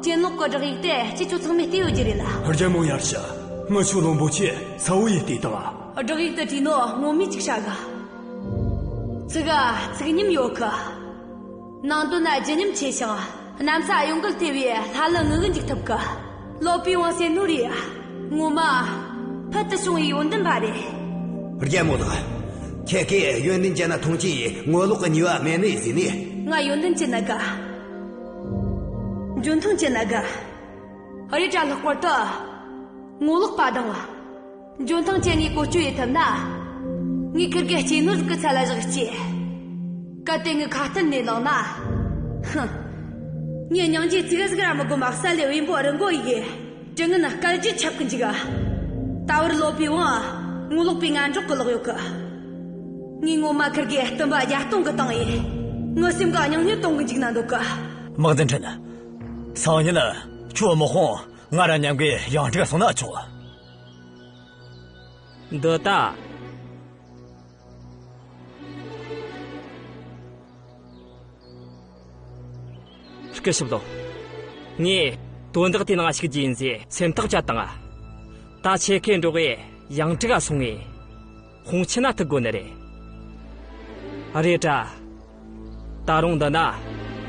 གྱེན་ལོག་གི་བསྒྲགས་ཡིག་དེ་ཁྱེད་ཆོ་ཚང་མས་བལྟས་ཡོད་རྒྱུ་རེད་ལ། རྒྱལ་མོ་ཡར་ཞུ། ངི་ཆོ་བློན་པོ་ཆེ་ཚ་བོ་ཡིས་བལྟས་དང་། བསྒྲགས་ཡིག་དེ་བྲིས་ནོ་ངོ་མས་ཅིག་ཧྲ་གི། ཚིག་ག་ཚིག་ཉམས་ཡོད་གི། ནང་དོན་ན་ལྗིད་ཉམས་ཆེ་ཞིང་། གནམ་ས་གཡོ་འགུལ་ཐེབས་པའི་ལྷ་ཀླུ་ངུ་གི་འཇུག་ཐུབ་གི། ལོ་པིན་ཝང་ཟེར་ནོ་རེད། ངོ་མ་ཕུལ་དུ་བྱུང་བའི་ཡོན་ཏན་པ་རེད། རྒྱལ་མོ་ལགས། ཁྱེད་ཀྱིས་ཡོན་ཏན་ཅན་ན་མཐོང་ཆེན་ངོ་ལོག་གི་ཉེས་པ་མེད་ནི་ཟེར་ནས། ང་ཡོན་ཏན་ཅན་ན་དགའ། འཇོན་ཐང་ཅན་ན་དགའ། རེད་དྲ་ལྷག་པར་དུ་ངོ་ལོག་པ་དང་། འཇོན་ཐང་ཅན་ངས་བཀོལ་སྤྱོད་ཡེད་ཐུབ་ན། ངས་ཁིར་གེ་གཅེས་ནོར་ཟིག་གི་ཚད་ལ་བཞག་རྒྱུས། གལ་ཏེ་ངའི་ཁ་གཏད་ནས་ལངས་ན། ཧུམ། ངས་སྙིང་རྗེ་ཙིག་ཟིག་ར་མི་དགོས་མ་བསད་ལས་བེམ་པོ་རི་མགོ་ཡི་གེ། དྲི་ངན་སྐད་ཅིག་ཁྱབ་གི་འཇུག་ག། ད་བར་ལོ་པིན་ཝང་ངོ་ལོག་པའི་ངན་གྲོགས་གི་ལོག་ཡོད་གི། ངས་ངོ་མ་ཁིར་གེ་བསྟུན་པ་བརྒྱ་སྟོང་གི་བཏང་ཡིན། ངའི་སེམས་གི་སྙིང་ནས་གཏོང་གི་འཇུག་ན་འདོད་གི། དམག་འཛིན་ཁྲིན། སང་ཉིན་ཁྱོད་དམག་དཔུང་ང་ར་མཉམ་གི་ཡང་ཀྲིག་སོང་ན་ཆོག། འདི་ལྟ། སྐུ་ཞབས་ལོ། ངས་དོན་དག་དེའི་ནང་ཞུགས་རྒྱུ་ཡིན་ཟེར་སེམས་ཐག་བཅད་བཏང་ང་། ད་ཁྱེད་ཁེ་འགྲོགས་གི་ཡང་ཀྲིག་ག་སོང་ངས། དཔུང་ཆེན་ན་ཐུག་དགོས་ནི་རེད། རེད་དྲ། ད་རུང་འདི་ན་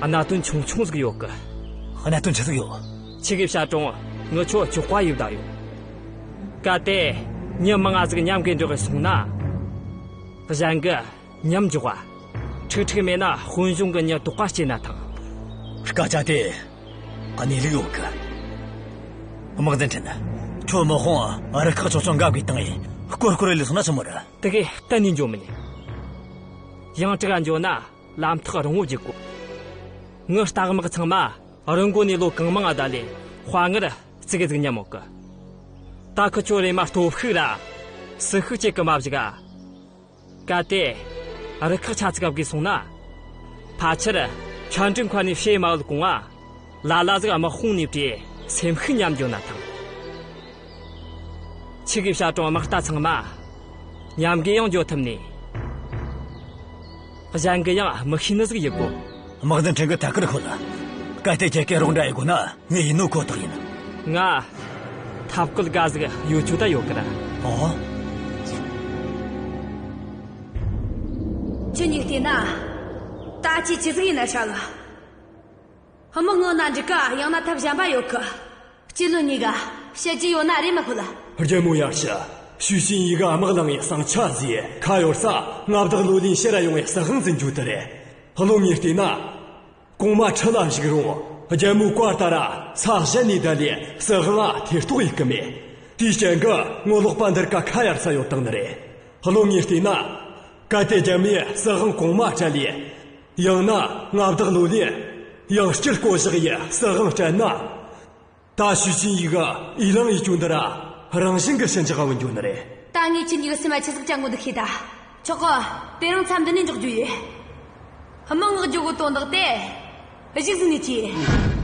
གནད་དོན་ཆུང་ཆུང་ཟིག་ཡོད་གི། གནད་དོན་ཆི་ཟིག་ཡོད། ཁྱེད་ཀྱི་བྱ་གྲོང་ངི་ཆོ་ཅོག་པ་ཡིབ་ད་ཡོད། གལ་ཏེ་མྱི་མང་ང་ཟིག་མཉམ་གི་འགྲོགས་གི་སོང་ན། གཞན་གི་མཉམ་འཇོག་པ། ཁྲིག་ཁྲིག་མེད་ན་དཔོན་གཞུང་གི་མྱི་དོགས་པ་སྐྱེ་ན་ཐང་། སྐད་ཆ་དེ་གནས་ལུགས་ཡོད་གི། དམག་འཛིན་ཁྲིན། ཁྱོད་དམག་དཔུང་རུ་ཁག་ཆུང་ཆུང་འགའ་གི་བཏང་ཡིན། སྐོར་སྐོར་ལས་སོང་ན་ཆི་མོ་རེད། དེ་གས་གཏན་ནས་འགྱོ་མི་ཉན། ཡང་ཀྲིག་ག་འགྱོ་ན་ལམ་ཐག་རིང་བོ་བརྒྱུད་དགོས། ངའི་རྟ་དམག་ཚང་མ་རི་མགོ་ནས་ལོ་གང་མང་ང་བསྡད་ལས་དཔའ་ངར་ཙིག་གེ་ཟིག་ཉམས་ཡོད་གི། ད་ཁི་ཆོ་རེམ་མ་སྟོབས་ཤུགས་ར་ཟིལ་ཤུགས་བཅས་གི་མ་བཞག་ག། གལ་ཏེ་རུ་ཁག་ཆ་ཙིག་ག་བརྒལ་སོང་ན། ཕལ་ཆེར་ཆོན་ཀྲིག་མཁར་ནས་ཕྱིར་མ་བུད་གོང་ང་ལ་ལ་ཟིག་དམག་དཔུང་ནས་བྲོས་སེམས་ཤུགས་ཉམས་འགྱོ་ན་ཐང་། ཁྱེད་ཀྱི་བྱ་གྲོང་དམག་རྟ་ཚང་མ་མཉམ་གི་ཡང་འགྱོ་ཐུབ་ནི། གཞན་གི་ཡང་མི་ཤེས་ནི་ཟིག་ཡིན་གོ། དམག་འཛིན་ཁྲིན་གི་ཐད་ཀར་ཤོད་ལ། གལ་ཏེ་ཁྱེད་ཀྱི་རོགས་འདྲ་ཡེད་དགོས་ན་ངས་ཡིན་ནོ་ཁོ་ཐག་ཡིན། ང་ཐབས་བཀོད་དགའ་ཟིག་ཡོད་ཆོག་ད་ཡོད་གི་ར། ཨོ། ཁྱེད་གཉིས་བལྟས་ན་ད་ཅི་ཆི་ཟིག་ཡིན་ན་ཧྲ་གི། དམག་ངོ་ན་འགྲིག་ག། ཡང་ན་ཐབས་གཞན་པ་ཡོད་གི། སྤྱི་བློན་གཉིས་ཀ་བཤད་རྒྱུ་ཡོད་ན་རེམ་མ་ཤོད་ལ། རྒྱལ་མོ་ཡར་ཞུ། ཞུས་ཅིན་ཡི་གི་དམག་ལངས་ཡི་ཟིང་ཆ་ཟིག་ཁ་ཡོར་ས་མངའ་བདག་ལོ་ལིན་ཕྱིར་ར་ཡོང་བའི་སྲིད་དབང་འཛིན་རྒྱུ་དེ་རེད། བློན་ངས་བལྟས་ན། གོང་མ་ཁྲི་ལ་བཞུགས་རུང་རྒྱལ་མོའི་བཀའ་ལྟར་ས་གཞན་ནས་བསྡད་ལས་སྲིད་དབང་ལ་ཐེ་གཏོགས་ཡེད་གི་མེད། དེའི་རྐྱེན་གྱིས་ངོ་ལོག་པ་འདི་རིགས་ཁ་ཡར་ས་ཡོད་བཏང་ནི་རེད། བློན་ངས་བལྟས་ན། གལ་ཏེ་རྒྱལ་མོས་སྲིད་དབང་གོང་མ་སྤྲད་ལས། ཡང་ན་མངའ་བདག་ལོ་ལིན་ཡང་བསྐྱར་བསྐོ་བཞག་ཡས་སྲིད་དབང་སྤྲད་ན། ད་ཞུས་ཅིན་ཡི་གི་ཡི་ལང་ཡི་སྐྱོན་འདི་ར་རང་བཞིན་གི་ཞི་འཇགས་འོང་རྒྱུ་ནི་རེད། ད་ངས་ཁྱེད་གཉིས་ཀྱི་སེམས་ལ་ཆི་ཟིག་བཅངས་གོ་འདུག་ཤེས་ད། ཆོག་གི། དེ་རིང་མཚམས་འདི་ནས་འཇོག་རྒྱུ་ཡིན། དམག་སྔོག་རྒྱུ་གི་དོན་དག་དེ་གཞུག་ཟིག་ནས་གྱིས།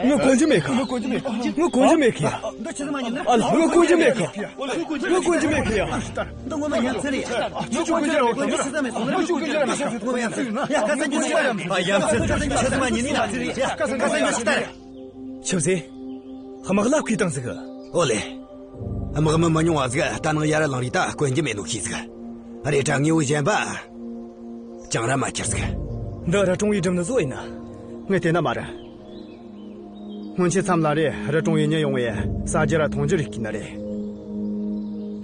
ངས་གོན་རྒྱུ་མེད་གི། ངས་གོན་རྒྱུ་མེད་གི། ངས་གོན་རྒྱུ་མེད་གི། ཨ་ལ། ངས་གོན་རྒྱུ་མེད་གི། ངས་གོན་རྒྱུ་མེད་གི། ཡ། ཡ། ཁ་སང་ཁྱོད་ཚོ་མ་ཉན་ནི་ན་ཚེ་རེད། ཡ། ཁ་སང་ཁྱོད་ཚོ་མ་ཉན་ནི་ན་ཚེ་རེད། ཡ། ཁ་སང་ཁྱོད་ཚོ་ཤི་ད་རེད། ཆི་ཟེ། དམག་ལ་ཁུས་བཏང་ཟིག། ཨོ་ལེ། དམག་མི་མི་ཉུང་བ་ཟིག་ད་ནངས་ཡར་ལངས་རིས་ད་གོན་རྒྱུ་མེད་ནོ་ཤེས་ཟིག། རེད་དྲ་དངོས་པོ་གཞན་པ་ཅང་ར་མ་ཁྱེར་ཟིག། འདི་རི་གྲོང་བའི་སྒྲུབ་ནི་བཟོ་ཡིན་ན། ངས་བལྟས་ན་མ་རེད། སྔོན་ཆད་མཚམས་ལ་རེ་རི་གྲོང་བའི་མྱི་ཡོང་བས་ཟ་རྒྱུ་ར་འཐུང་རྒྱུ་རིག་གི་ནི་རེད།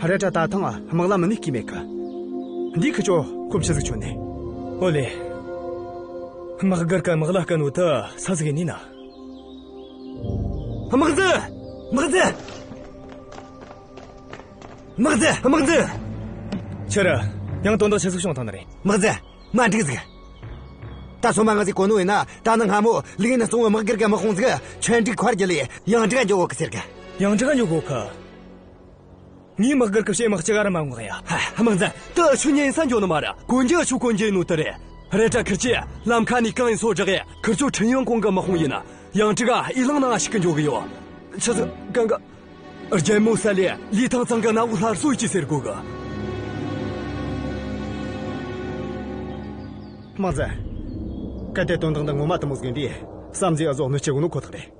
རེད་དྲ་ད་ཐེངས་དམག་ལྭ་མིན་ནས་བརྐུས་མེད་གི། འདི་ཁི་ཆོ་ཁོ་ཆི་ཟིག་ཆོ་ནས། ཨོ་ལེ། དམག་སྒར་གི་དམག་ལྭ་བརྐུས་ནོ་དེ་སུ་ཟིག་ཡིན་ནི་ན། དམག་འཛིན། དམག་འཛིན། དམག་འཛིན། དམག་འཛིན། ཁྱེད་ར་ཡང་དོན་དག་ཆི་ཟིག་བྱུང་བཏང་ནི་རེད། དམག་འཛིན། མ་འགྲིག་ཟིག། ད་སོ་མ་ང་ཟིག་གོ་ནོ་ཡིན་ན། ད་ནི་སྔ་མོ་ལིའུ་ཡིན་སོང་བའི་དམག་སྒར་གི་དམག་དཔུང་ཟིག་ཆོན་ཀྲིག་མཁར་བརྒྱུད་ལས་ཡང་ཀྲིག་ག་འགྱོ་གོ་གི་ཟེར་གི། ཡང་ཀྲིག་ག་འགྱོ་གོ་གི། ངའི་དམག་སྒར་གི་བྱེ་མ་གཅིག་ར་མ་མངགས་ཡ། ཧ། དམག་འཛིན། དེ་ཆུ་ཉན་ས་འགྱོ་ནི་མ་ར། གོན་རྒྱུ་ཆུ་གོན་རྒྱུ་ཡིན་ནོ་དེ་རེད། རེད་དྲ་ཁིར་ཆོས་ལམ་ཁ་ནས་གང་ཡིན་སོ་བསྒྲགས་ཡ། ཁིར་ཆོ་ཁྲིན་ཡང་གོང་གི་དམག་དཔུང་ཡིན་ན། ཡང་ཀྲིག་ག་ཨི་ལང་ནང་ཞིག་གི་འགྱོ་གི་ཡོད། ཆི་ཟིག་གང་ག་རྒྱལ་མོ་ས་ལེ་ལི་ཐང་ཚང་གི་གནའ་བོའི་སླར་གསོ་ཡེ་རྒྱུ་ཟེར་གོ་གི། དམག་འཛིན། གལ་ཏེ་དོན་དག་འདི་ངོ་མ་དེ་མོ་ཟིག་ཡིན་དུས། བསམ་གཟས་ཨ་ཟོ་གནོད་སྐྱེལ་གོ་ནོ་ཁོ་ཐག་རེད།